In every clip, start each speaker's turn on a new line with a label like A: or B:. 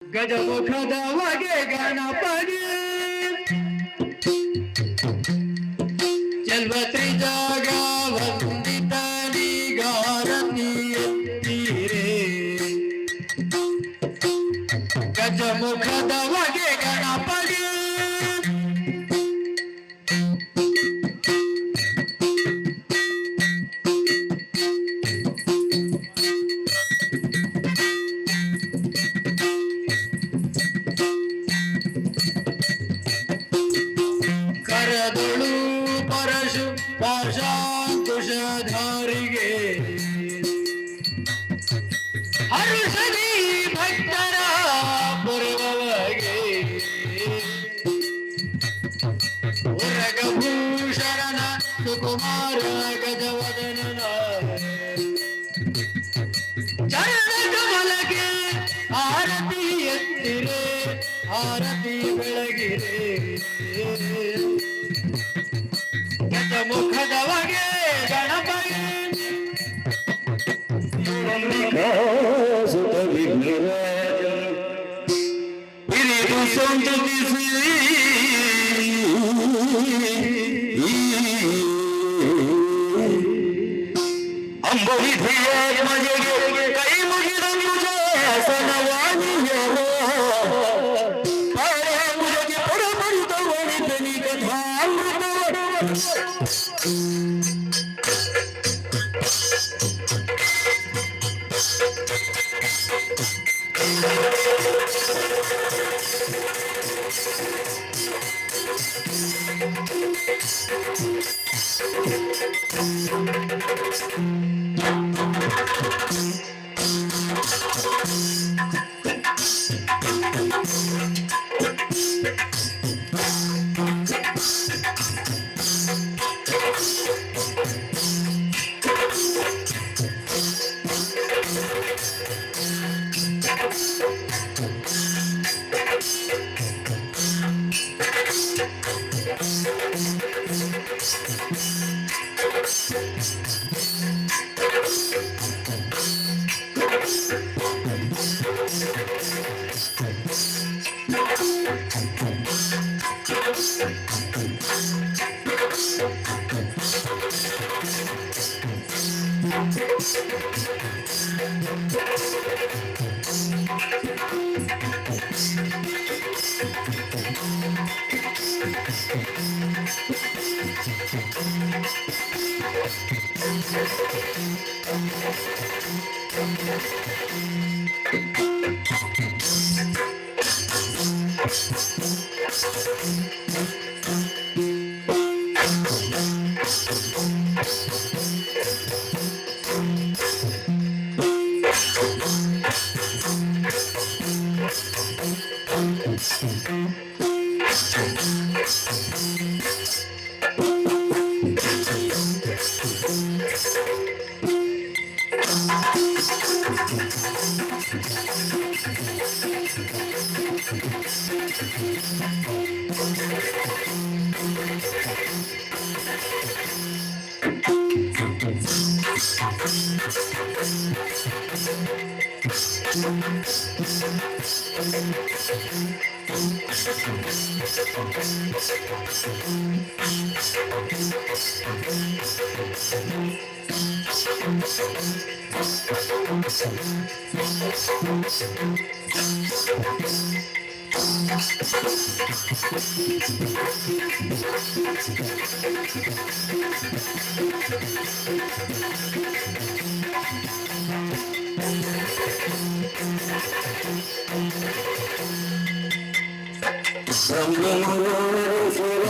A: ಗಜಮುಖದವಗೆ ಗಣಪಗೆ ಚೆಲ್ವ ತ್ರಿಜಾಗ ವಂದಿತನಿಗಾರತಿ ಎತ್ತೀರೆ. ಗಜಮುಖದವಗೆ ಗಣಪಗೆ. ಕರದೊಳು ಪರಶು ಪಾಶಾಂಕುಶಧಾರಿಗೆ ಹರುಷದಿ ಭಕ್ತರ ಪೊರೆವಗೆ, ಉರಗಭೂಷಣನ ಸುಕುಮಾರ ಗಜವದನನ ಚರಣ ಕಮಲಕ್ಕೆ ಆರತಿ ಎತ್ತಿರೆ, ಆರತಿ ಬೆಳಗಿರೆ. ಗಜಮುಖದವಗೆ ಗಣಪಗೆ.
B: ಸುತ ವಿಘ್ನರಾಜನ ಹಿರಿದು ಸಂತತಿಸಿ, ಅಂಬುವಿಧಿಯಾತ್ಮಜಗೆ ಕೈ ಮುಗಿದ ಮುಜಾಸನವಾಣಿಯರ ಪಾರಾಂಬುಜಗೆ ಪರಮರಿತ ವನಿತನಿ ಕಥಾಮೃತ.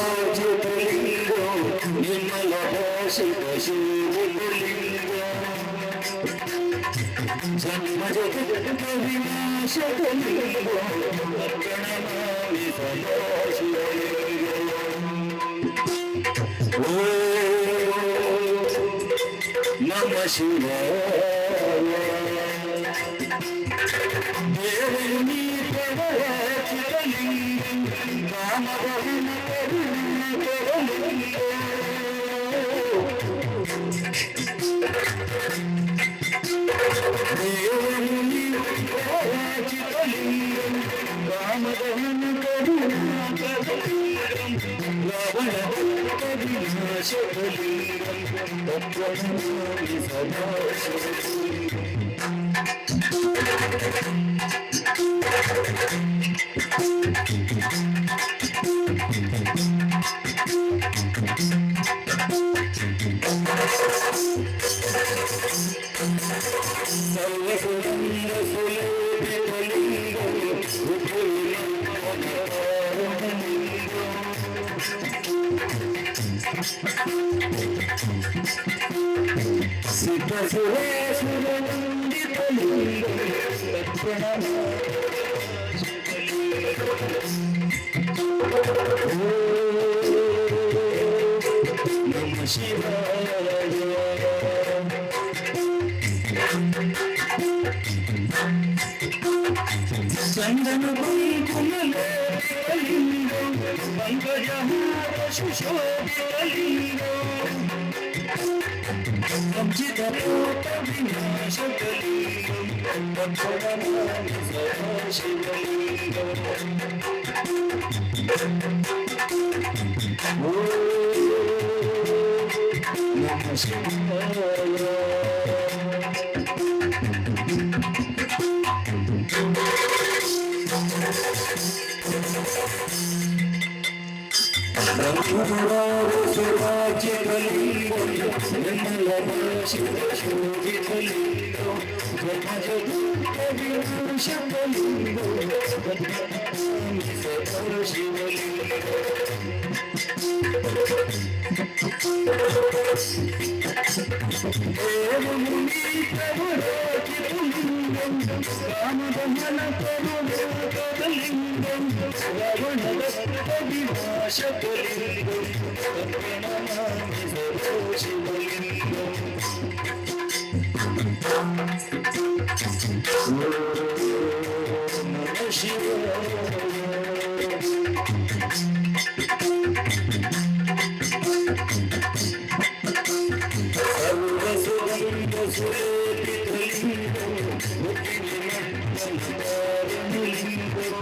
B: ಬ್ರಹ್ಮರಾಜಿತಲಿಂಗೋ ನಿರ್ಮಲ ಭಾಷಿತ ಶಿವಲಿಂಗೋ, ಜನ್ಮ ಜಗತ್ತ ವಿನಾಶಕಲಿಂಗೋ, ಪ್ರಣಮಾಮಿ ಸದಾಶಿವಲಿಂಗೋ. ಓಂ ನಮ ಶಿವಾಯ. ದೇವನಿ ಚಿರಲಿಂಗಂ ಕಾಮಬಹು ಕರುಣಾಕರಲಿಂಗೋ. ದೇವಮುನಿ ಚಿರಲಿಂಗಂ ಕಾಮದಹನ ಕರುಣಾಕರಲಿಂಗಂ ರಾವಣ ವಿನಾಶಕಲಿಂಗಂ ತತ್ವನಮಾಮಿ ಸದಾ ಶಿವಲಿಂಗಂ. ಸರ್ವಸುಗಂಧ ಸುಲೇಪಿತಲಿಂಗಂ ವಿಪುಲಮನಕಾರುಣಲಿಂಗಂ ಸಿದ್ಧಸುರೇಸುರವಂದಿತಲಿಂಗಂ ತತ್ಪ್ರಣಮಾಮಿ ಓಂ ನಮಃ ಶಿವಾಯ. ಚಂದನ ಕುಂಕುಮಲಿಂಗಂ ಪಂಕಜಹಾರ ಸುಶೋಭಿತಲಿಂಗಂ ಸಂಚಿತ ಪಾಪ ವಿನಾಶಕಲಿಂಗಂ ತತ್ಪ್ರಣಮಾಮಿ ಸದಾ ಶಿವಲಿಂಗಂ. ಓಂ ನಮಃ ಶಿವಾಯ. బ్రహ్మరాజురాజ్యలింగం నిర్మలశివశోభితలింగం బ్రహ్మజదుఃఖవినాశకలింగం తత్ప్రణమామి సదా శివలింగం. దేవముని ప్రభురోచితులింగం కామదహన కరుణాకరలింగం రావణదత్త వినాశకలింగం తత్ప్రణమామి సదా శివలింగం. ఓం నమః శివాయ. సర్వసుగంధ సురేపితలింగం ముక్తినిమగ్నకారుణలింగం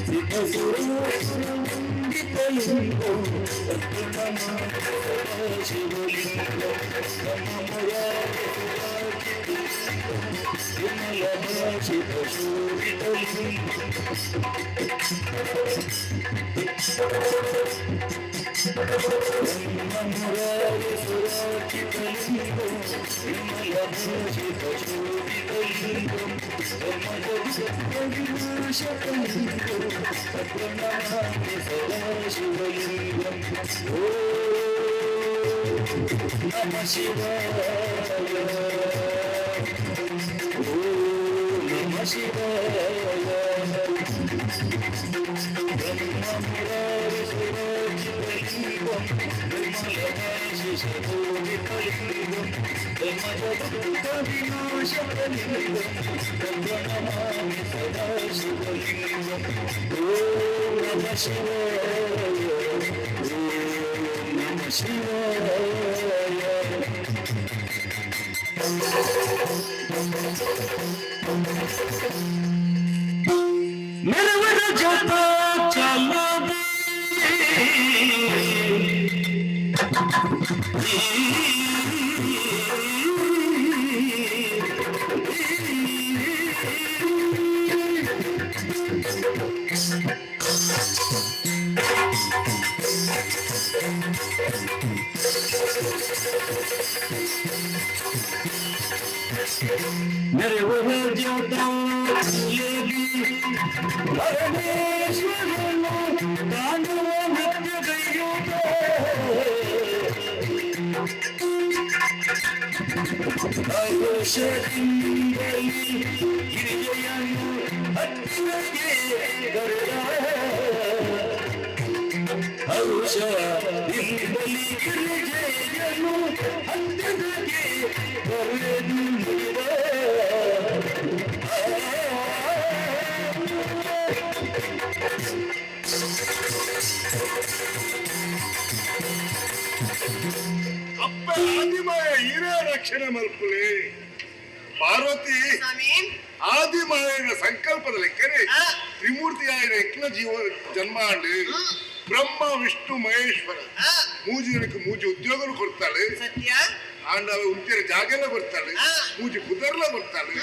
B: సిద్ధసురాసురవందితలింగం తత్ప్రణమామి సదా శివలింగం. బ్రహ్మమురారిసురాజితలింగం విమలభాషితశోభితలింగం బ్రహ్మమురారిసురాజితలింగం విమలభూషితశోభితలింగం బ్రహ్మజదుఃఖవినాశకలింగం తత్ప్రణమామి సదా శివలింగం. ఓం నమః శివాయ. ఓం నమః శివాయ. బ్రహ్మమురారిసురాజితలింగం విమలభాషితశోభితలింగం బ్రహ్మజదుఃఖవినాశకలింగం తత్ప్రణమామి సదా శివలింగం. ఓం నమః శివాయ. ఓం నమః శివాయ. मेरे जता चलो मेरे वह ज्योता लेगी ಪರಮೇಶ್ವರನು ಕಾಣುವ ಮಧ್ಯದಯುಗ ಆಯುಷದಿಂದಲಿ ಗಿರಿಜೆಯನ್ನು ಹತ್ತಿರಗೆ ಕರೆದ ಹರುಷದಿಂದಲಿ ಗಿರಿಜೆಯನ್ನು ಹತ್ತಿರಗೆ ಕರೆದು ನುಡಿದ.
C: ಅಪ್ಪ ಆದಿಮಾಯ ಹಿರೇ ರಕ್ಷಣೆ ಮಲ್ಪುಲಿ. ಪಾರ್ವತಿ.
D: ಸ್ವಾಮಿ.
C: ಆದಿಮಾಯನ ಸಂಕಲ್ಪದ ಲೆಕ್ಕನೆ ತ್ರಿಮೂರ್ತಿಯಾಯನ ಎಕ್ಲ ಜೀವ ಜನ್ಮ ಆಂಡ್. ಬ್ರಹ್ಮ, ವಿಷ್ಣು, ಮಹೇಶ್ವರ ಮೂಜಿ ಜನಕ್ಕೆ ಮೂಜಿ ಉದ್ಯೋಗನು ಕೊಡ್ತಾಳೆ.
D: ಸತ್ಯ.
C: ಆಂಡ ಉಂತಿರ ಜಾಗೆಲ್ಲ ಬರ್ತಾಳೆ. ಮೂಜಿ ಪುದರ್ಲ ಬರ್ತಾಳೆ.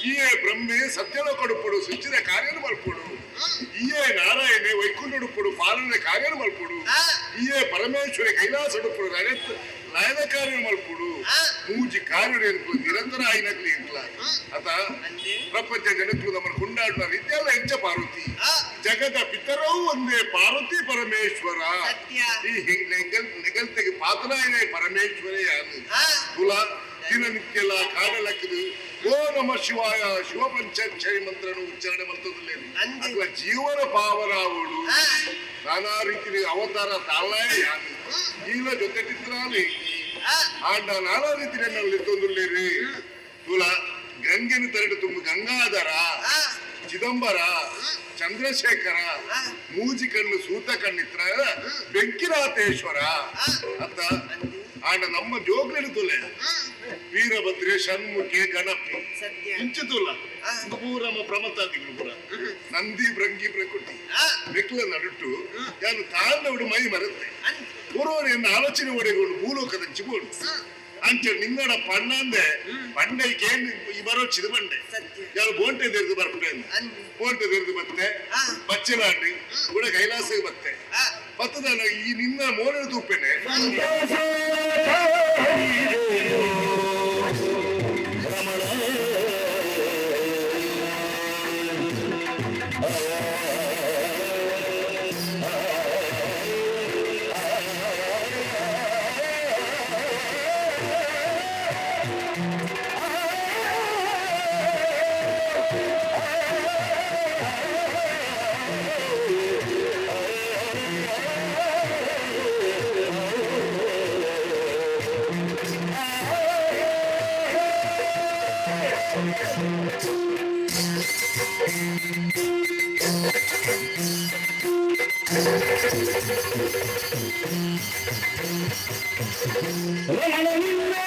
C: ಈಯೇ ಬ್ರಹ್ಮೆ ಸತ್ಯಲೋಕಡುಪ್ಪಡು ಸೃಷ್ಟಿದ ಕಾರ್ಯನು ಮಲ್ಪೊಡು. ಈಯೇ ನಾರಾಯಣೆ ವೈಕುಂಠಡುಪ್ಪಡು ಪಾಲನೆ ಕಾರ್ಯನು ಮಲ್ಪೊಡು. ಈಯೇ ಪರಮೇಶ್ವರಿ ಕೈಲಾಸಡುಪ್ಪಡು ಲಯದ ಕಾರ್ಯ ಮಲ್ಪೊಡು. ಮೂಜಿ ಕಾರ್ಯ ನಿರಂತರ ಆಯ್ನಕ್ಲಿ ಇಂಕ್ಲ ಅತ.
D: ಅಂದೆ.
C: ಪ್ರಪಂಚ ಜನಕ್ಕೂ ನಮ್ಮನ್ನು ಕೊಂಡಾಡುವ ರೀತಿಯಲ್ಲ ಹೆಂಚ ಪಾರ್ವತಿ? ಜಗದ ಪಿತರವು ಒಂದೇ, ಪಾರ್ವತಿ ಪರಮೇಶ್ವರ.
D: ಸತ್ಯ.
C: ಈ ನೆಗಲ್ತೆಗೆ ಪಾತ್ರನಾಯನೇ ಪರಮೇಶ್ವರೇ ಯಾನು. ತುಲ ದಿನನಿತ್ಯಲ ಕಾಡಲಕ್ಕದು ಓ ನಮ ಶಿವಾಯ ಶಿವ ಪಂಚಾಕ್ಷರಿ ಮಂತ್ರನು ಉಚ್ಚಾರಣೆ ಮಾಡ್ತದಿಲ್ಲ.
D: ಅಂದೆ.
C: ಅಕ್ಲ ಜೀವನ ಪಾವನಾವಳು. ನಾನಾ ರೀತಿಯ ಅವತಾರ ತಾಳೇ ಯಾನು. ಈಲ ಜೊತೆ ತಿತ್ರಾಲಿ. ಆಂಡ ನಾನಾ ರೀತಿಯ ತೊಂದುಲ್ಲೇರಿ. ತುಲ ಗಂಗೆನ ತರಡು ತುಂಬ ಗಂಗಾಧರ, ಚಿದಂಬರ, ಚಂದ್ರಶೇಖರ, ಮೂಜಿ ಕಣ್ಣು ಸೂತ ಕಣ್ಣಿತ್ರ ಬೆಂಕಿನಾಥೇಶ್ವರ ಅಂತ. ಆಂಡ ನಮ್ಮ ಜೋಗ್ಲಿನ ತುಲೆ ವೀರಭದ್ರೆ, ಷಣ್ಮುಖಿ, ಗಣಪಿ.
D: ಸತ್ಯ.
C: ಇಂಚು ತುಲ ಪೂರಮ ಪ್ರಮತಾದಿಗಳು ಪೂರ ನಂದಿ, ಭೃಂಗಿ, ಪ್ರಕೃತಿ ಮೆಕ್ಲ ನಡುಟು ಯಾನು ತಾಂಡವುಡು ಮೈ ಮರತ್ತೆ. ಪೂರ್ವನೆಯನ್ನು ಆಲೋಚನೆ ಒಡೆಗಳು ಭೂಲೋಕದ ಚಿಬೋಡು ಅಂಚೆ ನಿನ್ನಡ ಪಣ್ಣಂದೆ ಪಂಡೆ ಕೇಂದ್ರ ಈ ಬರೋ ಚಿದ ಬಂಡೆ.
D: ಸತ್ಯ.
C: ಯಾರು ಬೋಂಟೆ ತೆರೆದು ಬರ್ಪಡೆ.
D: ಅಂದೆ.
C: ಬೋಂಟೆ ತೆರೆದು ಬತ್ತೆ. ಬಚ್ಚಲಾಂಡಿ ಕೂಡ ಕೈಲಾಸಕ್ಕೆ ಬತ್ತೆ. ಬತ್ತದ ಈ ನಿನ್ನ ಮೋನೆ ತೂಪೆನೆ.
B: ಸಂತಸ ರಮಣ. ರಮಣ ನಿನ್ನಯ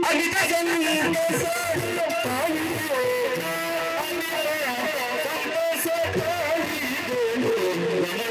B: ಅಮಿತ ಸಂತಸ ಸಂತಸ ತಾಳಿದೆನು ರಮಣ.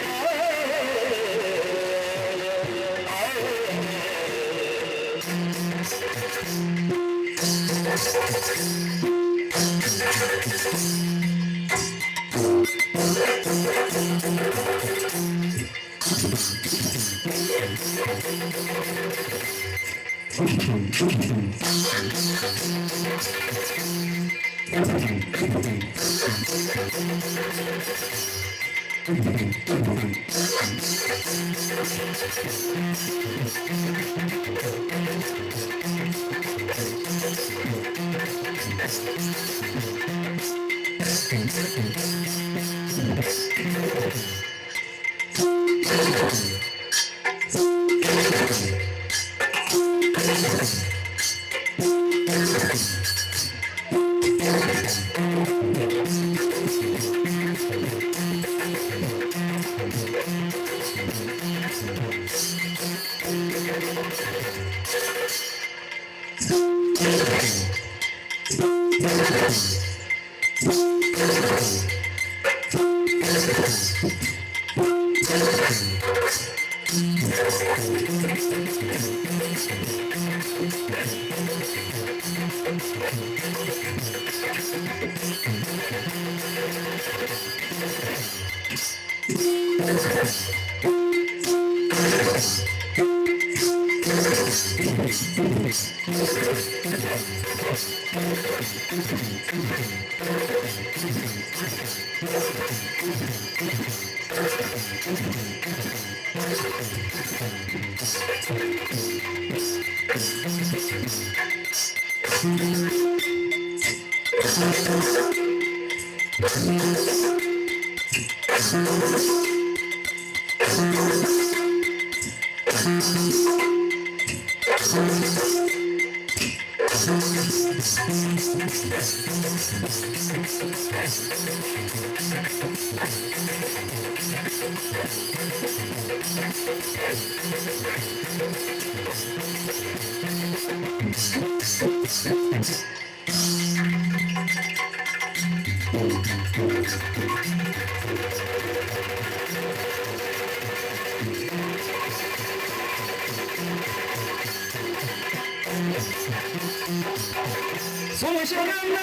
B: ಸುಮಶರಣ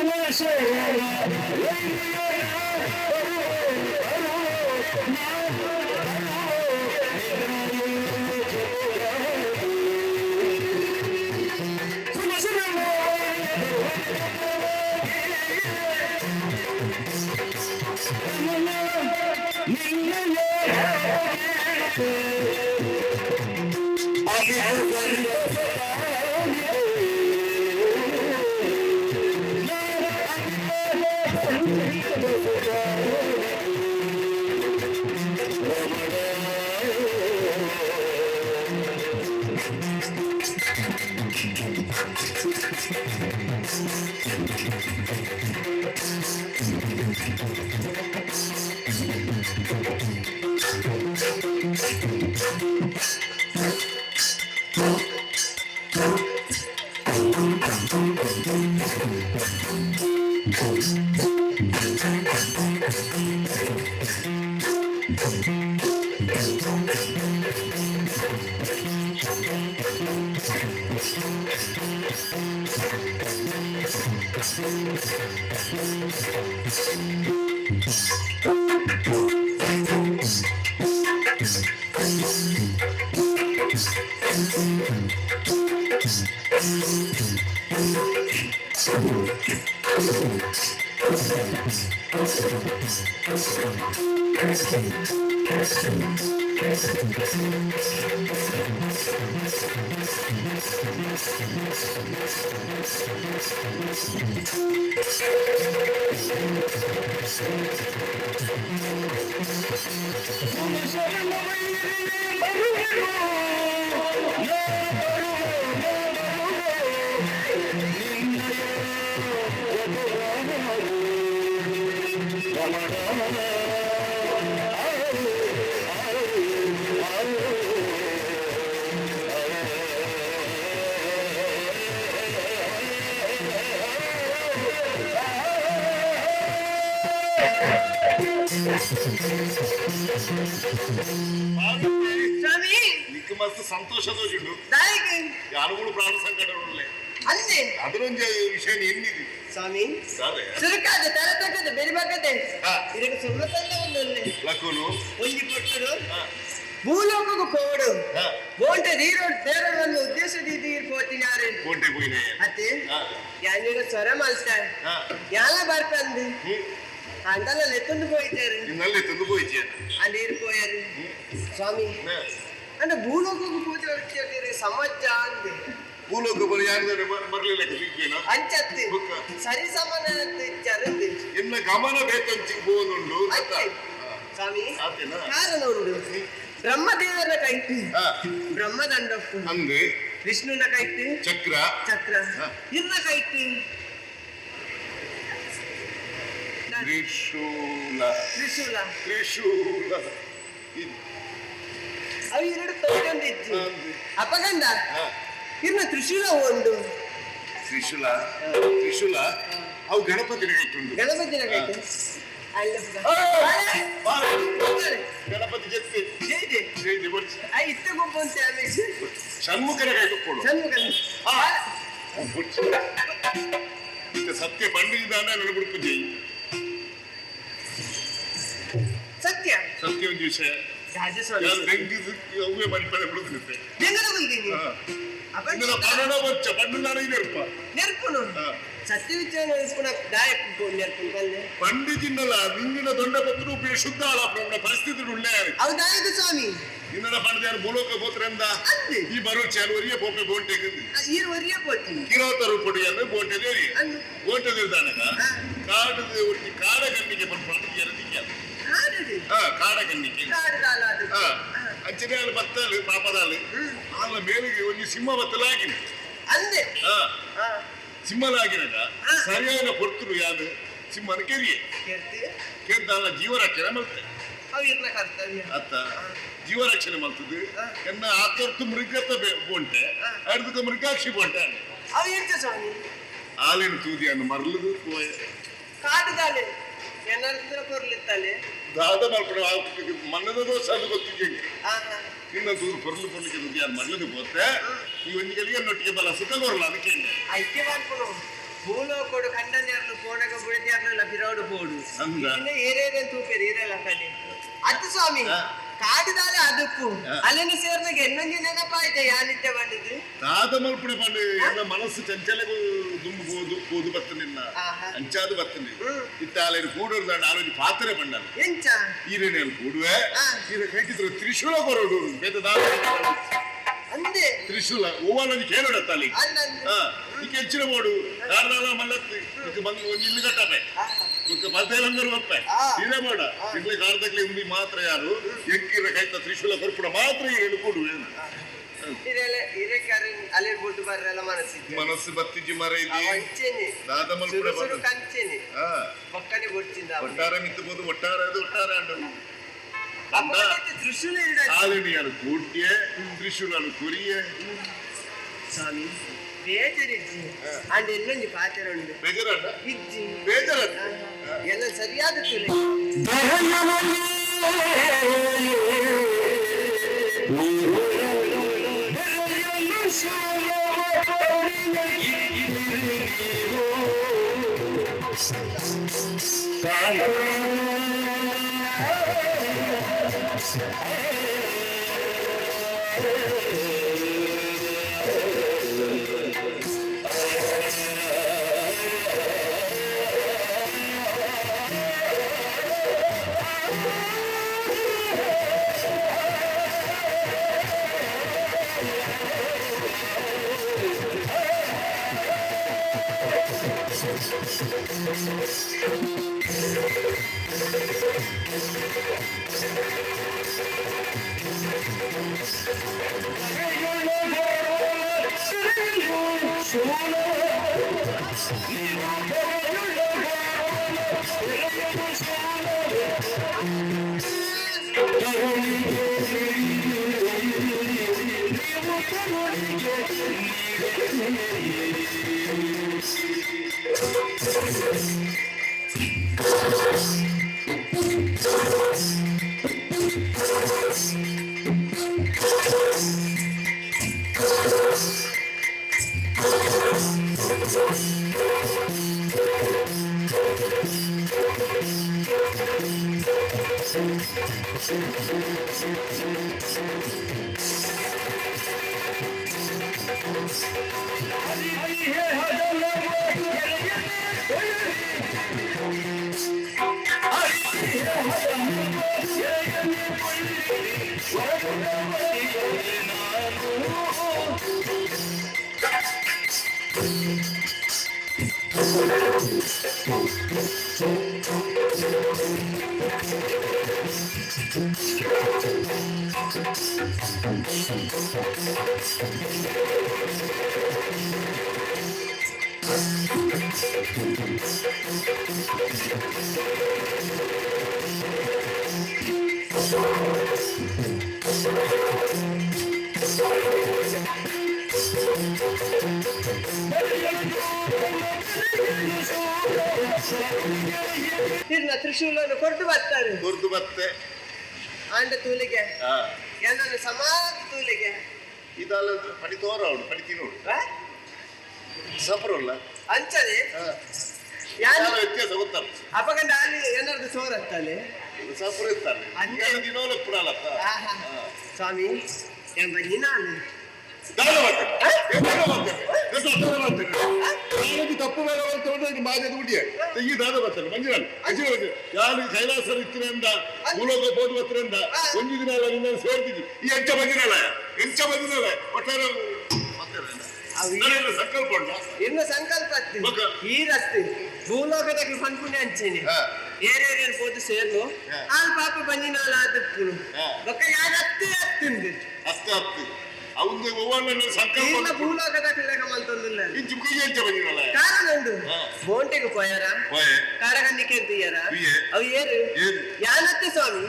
B: ಸುಮಶರಣ
D: ಸ್ವಾಮಿ.
C: ನಿಕ್ ಮಸ್ತ್ ಸಂತೋಷ ತೋಜುಂಡು.
D: ದಾಯೆಗ್?
C: ಯಾರುಗಳು ಪ್ರಾಣ ಸಂಕಟ ಉಳ್ಳೆ.
D: ಅಂದೆ.
C: ಅದರೊಂಜಿ ವಿಷಯ ಎನ್ನಿದಿ.
D: ಸ್ವಾಮಿ.
C: ದಾದೆ?
D: ಸುರುಕಾದ ತರತಕ್ಕದ ಬೆರಿಬಾಗದೆ. ಇದಕ್ಕೆ ಸುಮ್ಮತಲ್ಲ ಒಂದೊಂದು.
C: ಲಕುನು.
D: ಒಂಜಿ ಪೊಟ್ಟುಡು ಭೂಲೋಕకు ಕೋಡು. ಬೋಂಟೆ ನೀರೋಡ್ ದೇರೋಡ್ ಒಂದು ಉದ್ದೇಶ ದೀದಿ ಪೋತಿನಾರು.
C: ಕೋಟೆ ಪೋಯಿನೆ.
D: ಅತ್ತೆ. ಯಾನಿಡ ಸ್ವರ ಮಲ್ತ. ಯಾಲ ಬರ್ಪಂದು. ಅಂದಲ ಲೆತ್ತೊಂದು ಪೋಯ್ತಾರೆ.
C: ನಿನ್ನಲ್ಲಿ ತಂದು ಪೋಯಿಚೆ.
D: ಅಲ್ಲಿ ಪೋಯಾರು ಸ್ವಾಮಿ. ಅಂದ್ರೆ ಭೂಲೋಕకు ಪೂಜೆ ಹೊಡ್ತಿರ್ತೀರಿ ಸಮಾಜ ಅಂದೆ.
C: ಭೂಲೋಕ ಬರ ಯಾರು ಬರ್ಲಿಲ್ಲ ಸಿಗ್ಬೇನ.
D: ಅಂಚತ್ತಿ.
C: ಬೊಕ್ಕ.
D: ಸರಿ ಸಮಾನ ಅಂತ ಇಚ್ಚಾರಂದೆ.
C: ಎನ್ನ ಗಮನ ಬೇಕಂಚಿ ಪೋನುಂಡು.
D: ಅತ್ತೆ ಸ್ವಾಮಿ.
C: ಆತೇನಾ?
D: ಕಾರಣ ಉಂಡು, ಬ್ರಹ್ಮದೇವರ ಕೈಟ್ ಬ್ರಹ್ಮದಂಡಪ್ಪು.
C: ಅಂದೆ.
D: ವಿಷ್ಣುನ ಕೈಟ್
C: ಚಕ್ರ.
D: ಚಕ್ರ. ಇರ್ನ ಕೈಟ್
C: ತ್ರಿಶೂಲ.
D: ತ್ರಿಶೂಲ.
C: ತ್ರಿಶೂಲ.
D: ಅವು ಎರಡು ತಗೊಂಡಿತ್ತು.
C: ಅಂದೆ.
D: ಅಪಗಂಡ ಇರ್ನ ತ್ರಿಶೂಲ ಉಂಡು.
C: ತ್ರಿಶೂಲ, ತ್ರಿಶೂಲ ಅವು ಗಣಪತಿ ಕೈಟುಂಡು.
D: ಗಣಪತಿನ ಕೈಟ್ ಅಲ್ಲ.
C: ಗಣಪತಿ ಜೊತೆ.
D: ಜೈ ಜೈ.
C: ಜೈ ಜೈ ಬರ್ಚಿ.
D: ಆ ಇತ್ತ ಗುಂಪು ಅಂತ ಆಮೇಲೆ.
C: ಷಣ್ಮುಖನ ಕೈ ಕೊಡು.
D: ಷಣ್ಮುಖನ.
C: ಬರ್ಚಿ. ಇತ್ತ ಸತ್ಯ ಪಂಡಿತಾನೆ ನನ್ನ ಬಿಡುಪು ಜೈ.
D: ಸತ್ಯ.
C: ಸತ್ಯ ಒಂದು ವಿಷಯ.
D: ರಾಜಸ್ವಾಮಿ.
C: ಯಾರು ಬೆಂಕಿ ಸುಕ್ಕಿ ಅವೇ ಮನಿಪಡೆ ಬಿಡುತ್ತಿರುತ್ತೆ.
D: ಬೆಂಗಳೂರು ಹೋಗಿದ್ದೀನಿ.
C: ಇಂದಲ ಪನ್ನಡ ಬಚ್ಚ ಪಂಡು ಇರಪ್ಪ.
D: ನೆರ್ಪುನು. ಸತ್ಯ ವಿಚಾರ ನೆನ್ಸ್కున్న ದಾಯ ನೆರ್ಪುನು ಪಲ್ಲೆ.
C: ಪಂಡಿತಿನ್ನಲ ನಿಂಗಿನ ದೊಡ್ಡ ಪತ್ರ ಉಪ್ಪಿನ ಶುದ್ಧ ಆಲಾಪನ ಪರಿಸ್ಥಿತಿ ಉಳ್ಳೆ.
D: ಅವು ದಾಯಕ ಸ್ವಾಮಿ.
C: ನಿನ್ನಡ ಪಂಡಿತ ಭೂಲೋಕ ಗೋತ್ರಂದ.
D: ಅಂದೆ.
C: ಈ ಬರೋಚಿ ಅಲ್ಲಿ ಪೋಪೆ ಬೋಂಟೆ.
D: ಈರು ಒರಿಯ ಪೋತಿ.
C: ಕಿರಾತರು ಪೊಡಿಯನ್ನು ಬೋಂಟೆ ದೇರಿ.
D: ಅಂದು.
C: ಬೋಂಟೆ ದೇವದಾನಕ ಕಾಡು ಒಟ್ಟಿ ಕಾಡ ಕಣ್ಣಿಗೆ ಪಂಡು ಎರದಿಕ್ಕೆ.
D: ಕಾಡು.
C: ಹಾ, ಕಾಡ ಕಣ್ಣಿಗೆ.
D: ಕಾಡು ಕಾಲ ಅದು.
C: ಹಾ. ಅಂಚನೆ ಅಲ್ಲಿ ಬತ್ತಲು ಪಾಪದಾಲು ಆಲ ಮೇಲಿಗೆ ಒಂಜಿ ಸಿಂಹ ಬತ್ತಲಾಗಿನ.
D: ಅಂದೆ.
C: ಹಾ.
D: ಹಾ.
C: ಸಿಂಹಲಾಗಿನಾಗ
D: ಹಾ.
C: ಸರಿಯಾದ ಪೊರ್ತುಡು ಯಾರು ಸಿಂಹನ ಕೆರಿಯೆ.
D: ಕೇಳ್ತಿ.
C: ಕೇಂದ್ರ ಜೀವರಕ್ಷಣೆ ಮಲ್ತೆ.
D: ಅವು ಇರ್ನ ಕರ್ತವ್ಯ.
C: ಅತ್ತ ಜೀವರಕ್ಷಣೆ ಮಲ್ತದ್ದು.
D: ಹಾ.
C: ಎನ್ನ ಆತರ್ತು ಮೃಗತ್ತ ಬೋಂಟೆ.
D: ಹಾ.
C: ಅರ್ಧಕ್ಕೆ ಮೃಗಾಕ್ಷಿ ಬೋಂಟೆ.
D: ಅವು ಎಂತ ಸ್ವಾಮಿ?
C: ಆಲಿನ ತೂದಿಯನ್ನು ಮರಲುದು ಪೋಯೆ.
D: ಕಾಡುದಾಲೆ ಏನಾದ್ರು ಕೊರ್ಲಿತ್ತಾಲೆ.
C: ದಾದ ಮಲ್ಪಡ ಮನ್ನದ ದೋಷ ಅದು ಗೊತ್ತಿದ್ದೆ.
D: ಆಹಾ.
C: ನಿನ್ನ ತೂದು ಪೊರ್ಲು ಪೊರ್ಲಿಕ್ಕೆ ತುದಿಯಾನು ಮರಲದು ಪೋತೆ. ಈ ಒಂಜಿ ಗಳಿಗೆ ನೊಟ್ಟಿಗೆ ಬಲ ಸುಖ ಕೊರಲ್ಲ ಅದಕ್ಕೆ.
D: ಐಕ್ಯ ಮಾಡ್ಕೊಡು ಭೂಲೋಕೋಡು ಕಂಡನ್ಯಾರ್ಲು ಪೋಣಗ ಬುಡದ್ಯಾರ್ಲು ಪಿರೋಡು ಪೋಡು.
C: ಅಂದ.
D: ಇನ್ನು ಏರೇರೇನ್ ತೂಪೇರು ಏರೆಲ್ಲ ಕಡೆ ಅತ್ತು ಸ್ವಾಮಿ.
C: ಹಾ.
D: ಕಾಡುದಾಲೆ ಅದಕ್ಕೂ
C: ಹಾ.
D: ಅಲ್ಲಿನ ಸೇರ್ನಾಗ ಎನ್ನೊಂಜಿ ನೆನಪಾಯ್ತೆ ಯಾನಿತ್ತೆ ಬಂದಿದ್ದು.
C: ದಾದ ಮಲ್ಪಡೆ ಪಂಡು ಎನ್ನ ಮನಸ್ಸು ಚಂಚಲೆಗೂ ದುಂಬು ಪೋದು ಪೋದು ಬತ್ತ ನಿನ್ನ.
D: ಆಹಾ.
C: ಅಂಚಾದು ಬತ್ತನೆ.
D: ಹ್ಮ್.
C: ಇತ್ತ ಆಲೇನು ಕೂಡೋದು ಆಲೋಚಿ ಪಾತ್ರೆ ಬಂಡಲ್ಲ.
D: ಎಂಚ?
C: ಈರೇನೇನು ಕೂಡುವೆ.
D: ಹಾ.
C: ಈರೆ ಕೈಟಿದ್ರು ತ್ರಿಶೂಲ ಕೊರಡು ಬೇತ ದಾದ.
D: ಅಂದೆ.
C: ತ್ರಿಶೂಲ ಓವಾಲೊಂಜಿ ಕೇಳೋಡ ತಾಲಿ.
D: ಅಲ್ಲ ಅಂದೆ.
C: ಹಾ ಇಕ್ಕೆ ಹೆಚ್ಚಿನ ಬೋಡು ದಾರದಾಲ ಮಲ್ಲತ್ತು ಇಕ್ಕೆ ಬಂದು ಒಂಜಿ ಇಲ್ಲಿ ಕಟ್ಟಪೆ.
D: ಆಹಾ.
C: ಬೊಕ್ಕ ಪದ್ದೇಲಂಗರು ಬಪ್ಪೆ.
D: ಆ.
C: ಇದೇ ಬೇಡ ಇಡ್ಲಿ ಕಾರದಕ್ಲೆ ಉಂಬಿ ಮಾತ್ರ ಯಾರು ಎಂಕಿರ ಕೈತ ತ್ರಿಶೂಲ ಕೊರ್ಪುಡ ಮಾತ್ರ ಈರೇನು ಕೂಡುವೆ.
D: ಹಿರೇಲೆ ಹಿರೇಕಾರನ್ ಅಲ್ಲಿನ ಬುಟ್ಟು ಬರ್ರೆಲ್ಲ ಮನಸ್ಸಿತ್ತು.
C: ಮನಸ್ಸು ಬತ್ತಿಜಿ ಮರ ಇದೆ.
D: ಅಂಚೆನೆ.
C: ದಾದ ಮಲ್ಪುಡ
D: ಸುರು ಸುರು
C: ಬಂದು.
D: ಕಂಚೆನೆ.
C: ಹಾ.
D: ಬೊಕ್ಕನೆ ಬೊಡ್ಚಿಂದ.
C: ಒಟ್ಟಾರೆ ಮಿತ್ತಬೋದು ಒಟ್ಟಾರೆ ಅದು ಒಟ್ಟಾರೆ ಅಂಡು.
D: ತ್ರಿಶೂಲ ಇಡ.
C: ಆಲಿನಿಯರು ಕೂಡ್ಯೆ ತ್ರಿಶೂಲನು ಕುರಿಯೆ.
D: ಸ್ವಾಮಿ ಬೇಜಾರಿಜ್ಜಿ ಅಂಡ್ ಎಲ್ಲೊಂಜಿ ಪಾತೆರ ಉಂಡು.
C: ಬೇಜಾರണ്ട.
D: ಇಜ್ಜಿ.
C: ಬೇಜಾರണ്ട.
D: ಎಲ್ಲ ಸರಿಯಾದ ತುಲೆ. ಇರ್ನ ತ್ರಿಶೂಲನ್ನು ಕೊಟ್ಟು ಬರ್ತಾರೆ.
C: ಕೊರ್ದು ಬತ್ತೆ.
D: ಆಂಡ ತೂಲಿಗೆ.
C: ಹಾ.
D: ಏನನ್ನು ಸಮಾಧ ತೂಲಿಗೆ.
C: ಇದಲ್ಲ ಪಡಿ ತೋರ ಅವಳು ಪಡಿ ತಿನ್ನೋಡು.
D: ಆ?
C: ಸಫರಲ್ಲ.
D: ಅಂಚನೆ ಯಾರು
C: ವ್ಯತ್ಯಾಸ ಗೊತ್ತಲ್ಲ.
D: ಅಪಗಂಡ ಅಲ್ಲಿ ಏನಾದ್ರು ಸೋರತ್ತಲ್ಲಿ.
C: ಸಫರ್ ಇರ್ತಾರೆ.
D: ಅಂತೆ.
C: ದಿನೋಲ ಪುಡಾಲತ್ತ.
D: ಆಹಾ. ಸ್ವಾಮಿ ಎಂಬ ನೀನಾನು
C: ದಾದ ಮಾಡ್ತೇನೆ ದಾದ ಮಾಡ್ತೇನೆ ದಾದ ಮಾಡ್ತೇನೆ ಯಾರಿಗೆ ತಪ್ಪು ಮೇಲೆ ಅಂತ ಮಾಜದ ಉಡಿಯ ಈ ದಾದ ಬರ್ತಾನೆ ಮಂಜುನಾಥ್ ಅಂಚಿನ ಯಾರು ಕೈಲಾಸ ಇತ್ತಿನಿಂದ ಭೂಲೋಕ ಬೋಧು ಬತ್ತಿನಿಂದ ಒಂದು ದಿನ ಅಲ್ಲ ನಿನ್ನ ಸೇರ್ತಿದ್ದಿ ಈ ಎಂಚ ಬಂದಿನಲ್ಲ ಎಂಚ ಬಂದಿನಲ್ಲ ಒಟ್ಟಾರೆ ನನ್ನ ಸಂಕಲ್ಪ ಉಂಟಾ?
D: ಇನ್ನು ಸಂಕಲ್ಪ ಅತ್ತಿ.
C: ಬೊಕ್ಕ.
D: ಈ ರಸ್ತೆ ಭೂಲೋಕದ ಪನ್ಪುಣೆ ಅಂಚೇನೆ.
C: ಹಾ.
D: ಏರೇರು ಪೋದು ಸೇರ್ಲು.
C: ಹಾ.
D: ಆಲ್ ಪಾಪ ಬಂದಿನಾಲ ಆದಪ್ಪುನು.
C: ಹಾ.
D: ಬೊಕ್ಕ ಯಾರು ಅತ್ತೆ ಅತ್ತೆ. ಅತ್ತಿಂದು
C: ಅಸ್ತ ಅತ್ತು ಅವಂದು ಒವ್ವಣ್ಣ
D: ಈರ್ನ
C: ಸಂಕಲ್ಪ
D: ಭೂಲೋಕದ ಪಿಳ್ಳಗ ಮಲ್ತೊಂದುಲ್ಲ
C: ಇಂಚು ಕುಯ್ಯಂಚ ಬಂದಿನಲ್ಲ
D: ಕಾರಣ ಉಂಡು
C: ಹಾ.
D: ಬೋಂಟೆಗೆ ಪೋಯಾರ
C: ಪೋಯೆ.
D: ಕಾಡಗನ್ನಿಕೆ ಅಂತ ಇಯ್ಯಾರ
C: ಇಯ್ಯೆ.
D: ಅವು ಏರು
C: ಏರು.
D: ಯಾನತ್ತೆ ಸ್ವಾಮಿ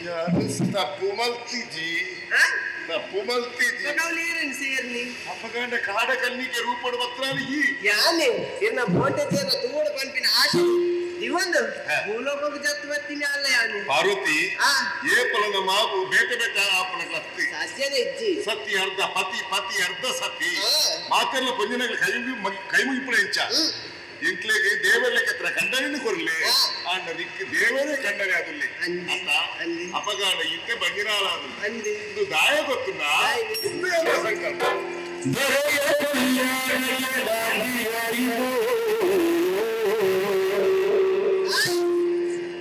C: ಯಾರು ತಪ್ಪು ಮಲ್ತಿಜಿ
D: ಹಾ?
C: ತಪ್ಪು ಮಲ್ತಿಜಿ
D: ಕೌಲಿ ಏರನ್ ಸೇರ್ನಿ
C: ಅಪ್ಪಗಂಡ ಕಾಡ ಕಣ್ಣಿಗೆ ರೂಪಡು ಬತ್ರಾಲಿ ಈ
D: ಯಾನೆ ಇರ್ನ ಬೋಂಟೆ ತೇನ ತೂಡು ಪನ್ಪಿನ ಆಶೆ ಇವೊಂದು
C: ಹಾ.
D: ಭೂಲೋಕಕ್ಕೆ ಜತ್ತು ಬರ್ತೀನಿ ಅಲ್ಲ ಯಾನೆ
C: ಪಾರ್ವತಿ
D: ಆ.
C: ಏ ಪಲನ ಮಾವು ಬೇಟೆ ಬೇಟ ಆಪಣ ಕತ್ತಿ
D: ಸಾಧ್ಯನೇ ಇಜ್ಜಿ
C: ಸತಿ ಅರ್ಧ ಪತಿ ಪತಿ ಅರ್ಧ ಸತಿ
D: ಆ.
C: ಮಾತೆಲ್ಲ ಪಂಜನಗಳ ಕೈ ಕೈ ಮುಗಿಪುಣ ಇಂಚ ಎಂಕ್ಲೆಗೆ ದೇವರಲೆ ಕತ್ರ ಕಂಡನಿನ ಕೊರ್ಲೆ
D: ಆ.
C: ಆಂಡ ನಿಕ್ ದೇವರೇ ಕಂಡನೆ ಅದುಲ್ಲೆ
D: ಅಂದಿ,
C: ಅತ್ತ
D: ಅಂದಿ.
C: ಅಪಗಾಡ ಇತ್ತೆ ಬಂಜಿನಾಳ ಅದು
D: ಅಂದಿ
C: ಇದು ದಾಯ ಗೊತ್ತುಂಡ
D: ದಾಯ.
C: ಇದು ಎಲ್ಲ ಸಂಕಲ್ಪ
B: ದೊರೆಯ ಕಲ್ಯಾಣಕ್ಕೆ ನಾಂದಿಯಾಯಿತು.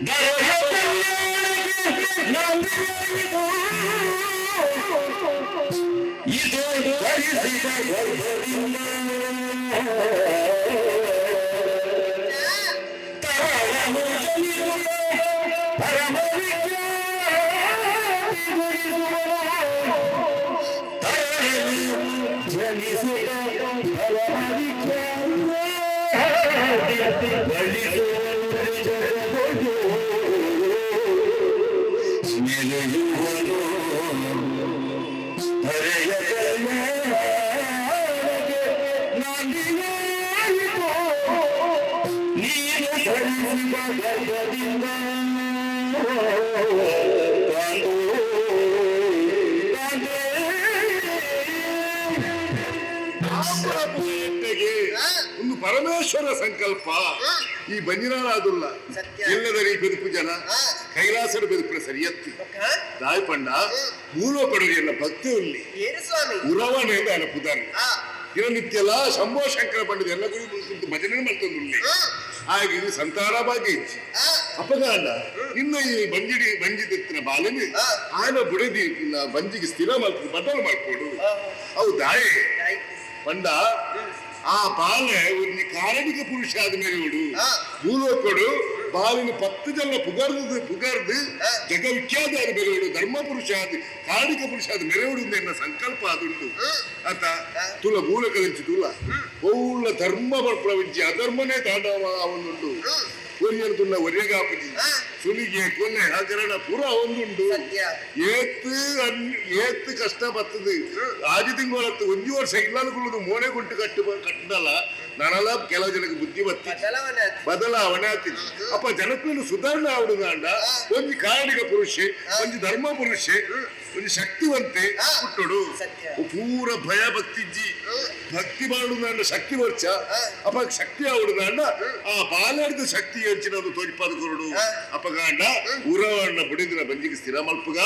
B: ದೊರೆಯ ಕಲ್ಯಾಣಕ್ಕೆ ನಾಂದಿಯಾಯಿತು. ಇದು ಧರಿಸಿದ ಗರ್ಭದಿಂದ ತರಳನು ಜನಿಸುವ ಪರಮ ವಿಜ್ಞಾನಿಗೊಳಿಸುವನು. ಜನಿಸುತ್ತ ಪರಮ ವಿಖ್ಯಾತಿ ಬಳಿಸುವನು ಜಗದೊಳು ನೆಲೆಯುವನು ಹರೆಯ ಕಲ್ಯಾಣಕ್ಕೆ ನಾಂದಿಯಾಯಿತು. ನೀನು ಧರಿಸಿದ ಗರ್ಭದಿಂದ ಕಾಂತೋ ಕಾಂತೇ.
C: ಎಟ್ಟೆಗೆ ಒಂದು ಪರಮೇಶ್ವರ ಸಂಕಲ್ಪ ಈ ಬಂಜಿನಾಳ ಅದುಲ್ಲ
D: ಸತ್ಯ.
C: ಎಲ್ಲದರ ಈ ಬೆದುಪು ಜನ
D: ಆ.
C: ಕೈಲಾಸದ ಬೆದುಪುನ ಸರಿಯತ್ತಿ
D: ಬೊಕ್ಕ
C: ದಾಯಪಂಡ ಮೂಲೋಪಡರಿ ಎಲ್ಲ ಭಕ್ತಿ ಉಲ್ಲಿ
D: ಏರು ಸ್ವಾಮಿ
C: ಉರವಣೆ ಅಂತ ಪುದಾರಿ
D: ಆ
C: ದಿನನಿತ್ಯಲ ಶಂಭೋ ಶಂಕರ ಪಂಡಿತ ಎಲ್ಲ ಗುರಿ ಕುಂತು ಭಜನೆ ಮಾಡ್ತಂದುಳ್ಳಿ ಹಾಗೆ ಇದು ಸಂತಾನ ಭಾಗ್ಯ ಇಚ್ಚಿ
D: ಆ
C: ಅಪಗಾಂಡ ನಿನ್ನ ಈ ಬಂಜಿಡಿ ಬಂಜಿ ತೆತ್ತಿನ ಬಾಲನಿ
D: ಆ.
C: ಆನ ಬುಡದಿ ನಿನ್ನ ಬಂಜಿಗೆ ಸ್ಥಿರ ಮಾಡ್ತದೆ ಬದಲು ಮಾಡ್ಕೊಡು
D: ಆ.
C: ಅವು ದಾಯೆ
D: ಆಯ್ತು
C: ಪಂಡ ಆ ಬಾಲೆ ಒಂದು ಕಾರಣಿಕ ಪುರುಷ ಆದ ಮೇಲೆ ಇಡು
D: ಆ.
C: ಭೂಲೋಕಡು ಬಾಲಿನ ಪತ್ತು ಜನ ಪುಗರ್ದು ಪುಗರ್ದು
D: ಆ.
C: ಜಗವಿಖ್ಯಾತ ಆದ ಮೇರೆ ಧರ್ಮ ಪುರುಷ ಆದ ಕಾರಣಿಕ ಪುರುಷ ಆದ ಮೆರೆಯುಡು ಎನ್ನ ಸಂಕಲ್ಪ ಆದುಂಟು ಆತ ತುಲ ಮೂಲಕದಂಚಿ ತುಲ ಒಳ್ಳ ಧರ್ಮ ಪ್ರಪಂಚ ಅಧರ್ಮನೇ ತಾಂಡವ ಅವನುಂಟು ಒರಿಯನ್ ತುಲ್ಲ ಒರಿಯಗಾಪುಜಿ
D: ಆ.
C: ಸುಲಿಗೆ ಕೊಲೆ ಹಗರಣ ಪೂರ ಒಂದುಂಟು
D: ಸತ್ಯ.
C: ಏತ್ ಏತ್ ಕಷ್ಟ ಬರ್ತದೆ ಆಜಿ ತಿಂಗಳತ್ತು ಒಂಜಿ ವರ್ಷ ಇಲ್ಲನುಕೊಳ್ಳುದು ಮೋನೆ ಗುಂಟು ಕಟ್ಟು ಕಟ್ಟದಲ್ಲ ನನಲ ಕೆಲವು ಜನಕ್ಕೆ ಬುದ್ಧಿ ಬತ್ತಿ
D: ಬದಲಾವಣೆ ಆತು.
C: ಬದಲಾವಣೆ ಆಗ್ತಿದೆ ಅಪ್ಪ ಜನಕ್ಕೂ ಸುಧಾರಣೆ ಆವಡುದಾಂಡ ಒಂಜಿ ಕಾರಣಿಕ ಪುರುಷೆ ಒಂಜಿ ಧರ್ಮ ಪುರುಷೆ ಒಂಜಿ ಶಕ್ತಿವಂತೆ ಹುಟ್ಟುಡು
D: ಸತ್ಯ.
C: ಪೂರ ಭಯ ಭಕ್ತಿಜ್ಜಿ ಭಕ್ತಿ ಮಾಡುದಾಂಡ ಶಕ್ತಿ ವರ್ಷ ಅಪ್ಪ ಶಕ್ತಿ ಆವಡುದಾಂಡ ಆ ಬಾಲಾಡ್ದ ಶಕ್ತಿ ಹೆಂಚಿನದು ತೋರಿಪಾದ ಕೊರಡು ಅಪಗಾಂಡ ಉರವಣ್ಣ ಬುಡಿದಿನ ಬಂಜಿಗೆ ಸ್ಥಿರ ಮಲ್ಪುಗ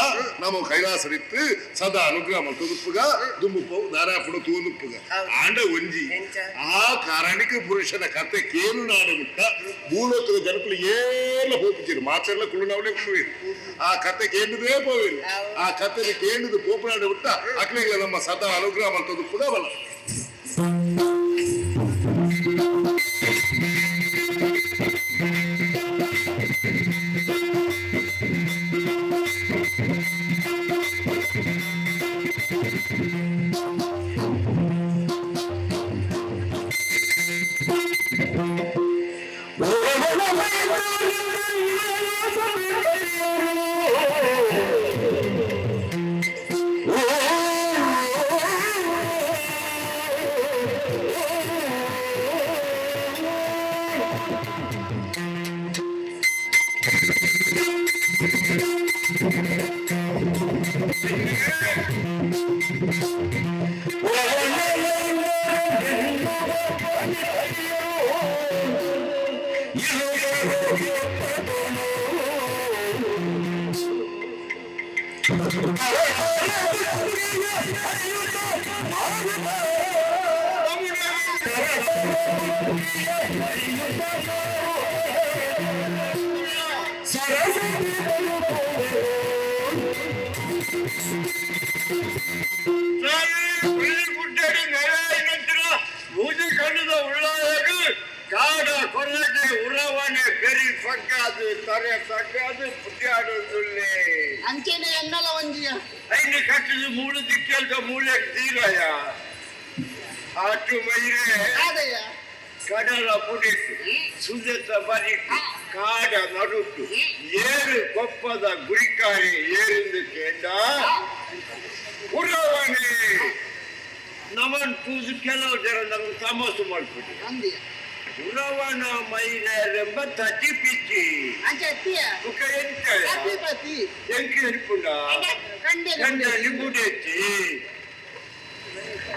C: ನಮ್ಮ ಕೈಲಾಸರಿತ್ತು ಸದಾ ಅನುಗ್ರಹ ಮಲ್ತದುಪ್ಪುಗ ದುಂಬು ದಾರಾಪುಡು ತೂನುಪ್ಪುಗ
D: ಹೌದು.
C: ಆಂಡ ಒಂಜಿ
D: ಎಂಚ?
C: ಆ ಕಾರಣಿಕ ಪುರುಷನ ಕತೆ ಕೇಳು ನಾಡು ಮುಟ್ಟ ಭೂಲೋಕದ ಜನಕುಲು ಏಲ ಹೋಗ್ತಿರು ಮಾತೆಲ್ಲ ಕುಳ್ಳುನವನೇ ಕುಳ್ಳುವಿರು ಆ ಕತೆ ಕೇಂದ್ರದೇ ಪೋವಿರು ಆ ಕತೆ ಕೇಂದ್ರದ ಪೋಪನಾಡು ಮುಟ್ಟ ಅಕ್ಲೆಗಳ ನಮ್ಮ ಸದಾ ಅನುಗ್ರಹ ಮಲ್ತದು ಕೂಡ ಬಲ
A: ಗುಡ್ಡಡಿ ನೆಲೆ ನಂತರ ಮೂಜಿ ಕಣ್ಣದ ಉಳ್ಳಾಗಿ
B: ಕಾಡ ಕೊರಗೆ ಉರವಣೆ ಬೆರಿ ಸಗ್ಗಾದು ತರೆ ಸಗ್ಗಾದು ಪುಟ್ಯಾಡೊಂದುಲ್ಲೆ.
A: ಅಂಚೆನೆ ಎನ್ನಲ ಒಂಜಿಯ.
B: ಐನು ಕಟ್ಟಿದ ಮೂಳು ದಿಕ್ಕೆಲ್ದ ಮೂಲೆಗೆ ತೀರಯ ಆಟು ಮೈರೆ.
A: ಆದಯ್ಯ.
B: ಕಡಲ ಪುಡಿಟ್ಟು ಸುದೆತ ಬರಿಟ್ಟು ಕಾಡ ನಡುಟ್ಟು ಏರು ಕೊಪ್ಪದ ಗುರಿಕಾರಿ ಏರಿಂದು ಕೇಂಡ ಉರವಣೆ ನಮನ್ ತೂದು ಕೆಲವು ಜನ ನಮ್ಗೆ ತಮಾಸು ಮಾಡ್ಬಿಟ್ಟು
A: ಅಂದಿಯ.
B: ಉರವಣ ಮೈರೆಂಬ ತಟಿ ಪಿಚ್ಚಿ.
A: ಅಂಚೆ ಅತ್ತಿಯ.
B: ಬುಕ್ಕ ಎಂತ?
A: ಪತಿ ಪತಿ.
B: ಎಂಕ ಇರ್ಪುಂಡ?
A: ಕಂಡೆ.
B: ಗಂಡ ನಿಂಬುಡೆತ್ತಿ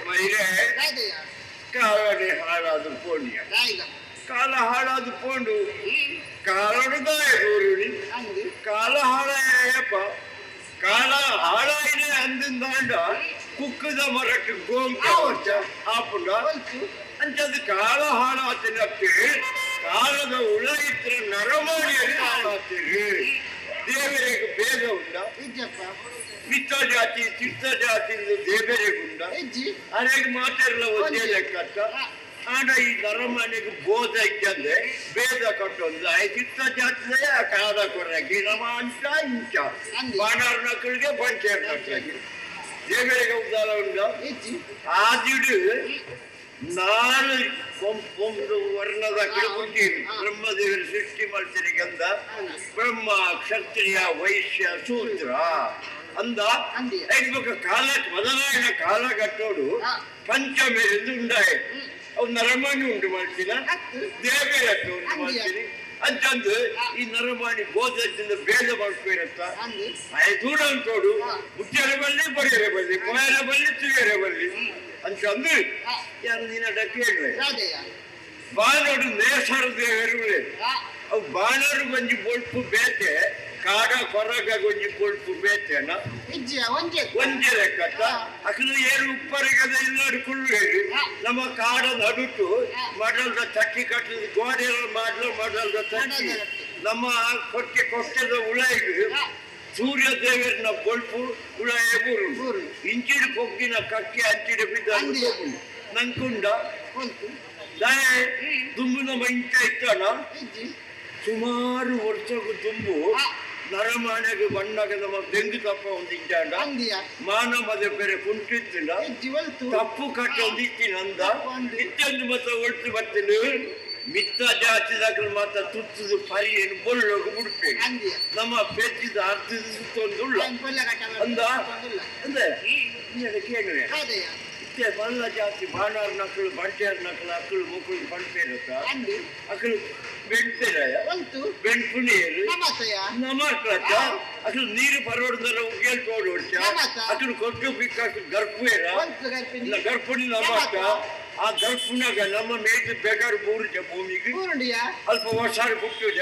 B: ಮೈರೆ.
A: ಆದಯ್ಯ.
B: ಕಾಲಡೆ ಹಾಳಾದ ಪೋಣಿಯ.
A: ರಾಯಿಗ.
B: ಕಾಲ ಹಾಳಾದ ಪೋಂಡು ಕಾಲಡು ದಾಯ ದೂರುಣಿ.
A: ಅಂದಿ.
B: ಕಾಲ ಹಾಳಾಯಪ್ಪ, ಕಾಲ ಹಾಳಾಯಿನೆ ಅಂದಿಂದಾಂಡ ಕುಕ್ಕದ ಮರಕ್ಕೆ ಗೋಂಕ ಆಪುಂಡ ಅಂಚದು ಕಾಲ ಹಾಳಾತಿನಕ್ಕೆ ಕಾಲದ ಉಳಯಿತ್ರ ನರಮಾಡಿಯಲ್ಲಿ ಹಾಳಾತಿರಿ. ದೇವರಿಗೆ ಭೇದ ಉಂಡ?
A: ಇಜ್ಜಪ್ಪ.
B: ಮಿತ್ತ ಜಾತಿ ಚಿತ್ತ ಜಾತಿ ದೇವರಿಗುಂಡ?
A: ಇಜ್ಜಿ.
B: ಅನೇಕ ಮಾತಾಡಲ ಒಂದೇ ಲೆಕ್ಕತ್ತ. ಆಂಡ ಈ ನರಮನೆಗೆ ಬೋಧ ಇದ್ದಂದೆ ಭೇದ ಕಟ್ಟೊಂದು ಚಿತ್ತ ಜಾತಿದೇ ಆ ಕಾಲ ಕೊರಗಿ ನಮ ಅಂತ ಇಂಚ ಬಾಣಾರ್ ನಕ್ಕಳಿಗೆ ಬಂಚೇರ್ ನಕ್ಕಳಿಗೆ ದೇವರಿಗೆ ಉದ್ದಾರ ಉಂಡ?
A: ಇಜ್ಜಿ.
B: ಆದಿಡು ನಾಲ್ ಒಂದು ವರ್ಣದ ಹುಟ್ಟಿರು ಬ್ರಹ್ಮದೇವರು ಸೃಷ್ಟಿ ಮಾಡ್ತೀರಿ ಗಂಧ ಬ್ರಹ್ಮ ಕ್ಷತ್ರಿಯ ವೈಶ್ಯ ಶೂದ್ರ ಅಂದ. ಐದು ಕಾಲ ಮೊದಲಾಯನ ಕಾಲ ಕಟ್ಟೋಡು ಪಂಚಮೇರಿಂದ ಉಂಡಾಯ ಅವು ನರಮಾಣಿ ಉಂಟು ಮಾಡ್ತೀನ ದೇವೇರಟ್ಟು ಉಂಟು ಮಾಡ್ತೀನಿ ಅಂತಂದು ಈ ನರಮಾಣಿ ಬೋಧದಿಂದ ಭೇದ ಮಾಡ್ಬೇಕಂತ ದೂರ ಅಂತೋಡು ಮುಖ್ಯರ ಬಲ್ಲಿ ಬಡಿಯರ ಬಲ್ಲಿ ಪೋಯರ ಬಲ್ಲಿ ತುಯರ ಬಲ್ಲಿ ಅಂತಂದು ಯಾರು ನಿನ್ನ ಕೇಳುವೆ. ಬಾನೋಡು ನೇಸರ ದೇವರು ಅವು ಬಾಣರು ಒಂಜಿ ಬೊಳ್ಪು ಬೇತೆ, ಕಾಡ ಕೊರಗ ಒಂಜಿ ಬೊಳ್ಪು ಬೇತೆನ? ಒಂಜೆ ಲೆಕ್ಕತ್ತ. ಅಕಲು ಏರು ಉಪ್ಪರಿಗದ ಇಲ್ಲಡು ಕುಳ್ಳು ಹೇಳಿ ನಮ್ಮ ಕಾಡ ನಡುಟು ಮಡಲ್ದ ಚಕ್ಕಿ ಕಟ್ಟದ ಗೋಡೆ ಮಾಡಲು ಮಡಲ್ದ ಚಕ್ಕಿ ನಮ್ಮ ಕೊಟ್ಟೆ ಕೊಟ್ಟೆದ ಉಳೈಗು ಸೂರ್ಯ ದೇವರನ ಬೊಳ್ಪು ಉಳಾಯ ಬೂರು ಇಂಚಿಡು ಕೊಕ್ಕಿನ ಕಕ್ಕೆ ಅಂಚಿಡು ಬಿದ್ದ ನಂಕುಂಡ ದಾಯ ದುಂಬು ನಮ್ಮ ಇಂಚ ಇತ್ತಣ. ಸುಮಾರು ವರ್ಷಕ್ಕೂ ತುಂಬು ನರಮಾನೆಗೆ ಬಣ್ಣಗೆ ನಮ್ಮ ಬೆಂಗು ತಪ್ಪ ಒಂದು ಇಂಚಾಂಡ ಮಾನ ಮದೆ ಬೇರೆ ಕುಂಟಿತ್ತಿಲ್ಲ ತಪ್ಪು ಕಟ್ಟ ಒಂದು ಇತ್ತಿನ ಅಂದ ಇತ್ತೊಂದು ಮತ್ತ ಒಟ್ಟು ಬರ್ತೀನಿ ಮಿತ್ತ ಜಾತಿ ಮಾತ್ರ ತುತ್ತದು ಪರಿಯನ್ನು ಬೊಳ್ಳೋಗು ಬಿಡ್ಪೇನೆ ನಮ್ಮ ಪೆಚ್ಚಿದ ಅರ್ಧದ ಸುತ್ತೊಂದುಳ್ಳ ಅಂದ ಅಂದೆ ಕೇಳುವೆ. ಇತ್ತೆ ಬಲ್ಲ ಜಾತಿ ಬಾಣಾರ್ ನಕ್ಕಳು ಬಂಟೆಯರ್ ನಕ್ಕಳು ಅಕ್ಕಳು ಮುಕ್ಕಳು ಬಂಟೇರತ್ತ ಅಕ್ಕಳು ಬೆಂಟೇರಾಯ ಬೆಂಪುಣಿಯರು ನಮಕ್ಲತ್ತ ಅಸಲು ನೀರು ಪರೋಡ್ದರ ಉಗ್ಗೇಲ್ ತೋಡು ಅಸಲು ಕೊಟ್ಟು ಬಿಕ್ಕಷ್ಟು ಗರ್ಭೇರ ಗರ್ಭಿಣಿ ನಮಕ್ಕ. ಆ ಗರ್ಭುನಾಗ ನಮ್ಮ ಮೇಜು ಬೇಕಾದ್ರೆ ಬೂರುಜ ಭೂಮಿಗೆ ಅಲ್ಪ ವರ್ಷ ಹುಟ್ಟುಜ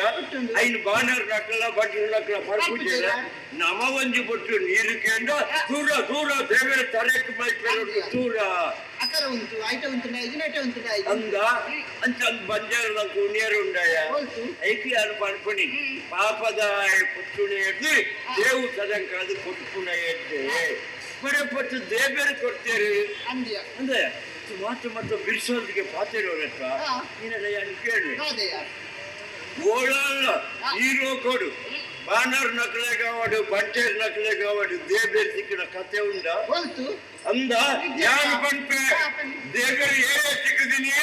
B: ಐನು ಬಾಣರ್ ನಕ್ಕಲ ಬಂಟರು ನಕ್ಕಲ ಪರ್ಪುಜ ನಮ ಒಂಜಿ ಬೊಟ್ಟು ನೀರು ಕೇಂದ್ರ ದೂರ ದೂರ ದೇವರ ತರಕ್ಕೆ ಮೈ ದೂರ
A: ಅಕರ ಉಂಟು ಐಟ ಉಂಟು ನೈಜು ಉಂಟು
B: ಅಂದ ಅಂಚ ಬಂಜಾರ ನಂಗೆ ಉಣಿಯರು ಉಂಡಾಯ ಐಕಿ ಯಾರು ಪಡ್ಪಣಿ ಪಾಪದ ಪುಟ್ಟುಣೆ ಎದ್ದು ದೇವು ತದಂಕಾದು ಕೊಟ್ಟುಪುಣ ಎದ್ದೆ ಬರೆ ಪಟ್ಟು ದೇವರು ಕೊಡ್ತೇವೆ ಅಂದ್ರೆ ಮಾತು ಮತ್ತು ಬಿಡಿಸೋದಕ್ಕೆ ಪಾತಿರೋರತ್ರ ನೀನೆಲ್ಲ ಯಾರು ಕೇಳುವೆ. ಓಡಲ್ಲ ಹೀರೋ ಕೊಡು ಬಾನರ್ ನಕಲೆ ಕಾವಾಡು ಬಂಟೇರ್ ನಕಲೆ ಕಾವಾಡು ದೇಬೇರ್ ಸಿಕ್ಕಿನ ಕತೆ ಉಂಡ ಅಂದ ಯಾರು ಪಂಪೆ ದೇವರು ಏನೇ ಸಿಕ್ಕಿದೀನಿ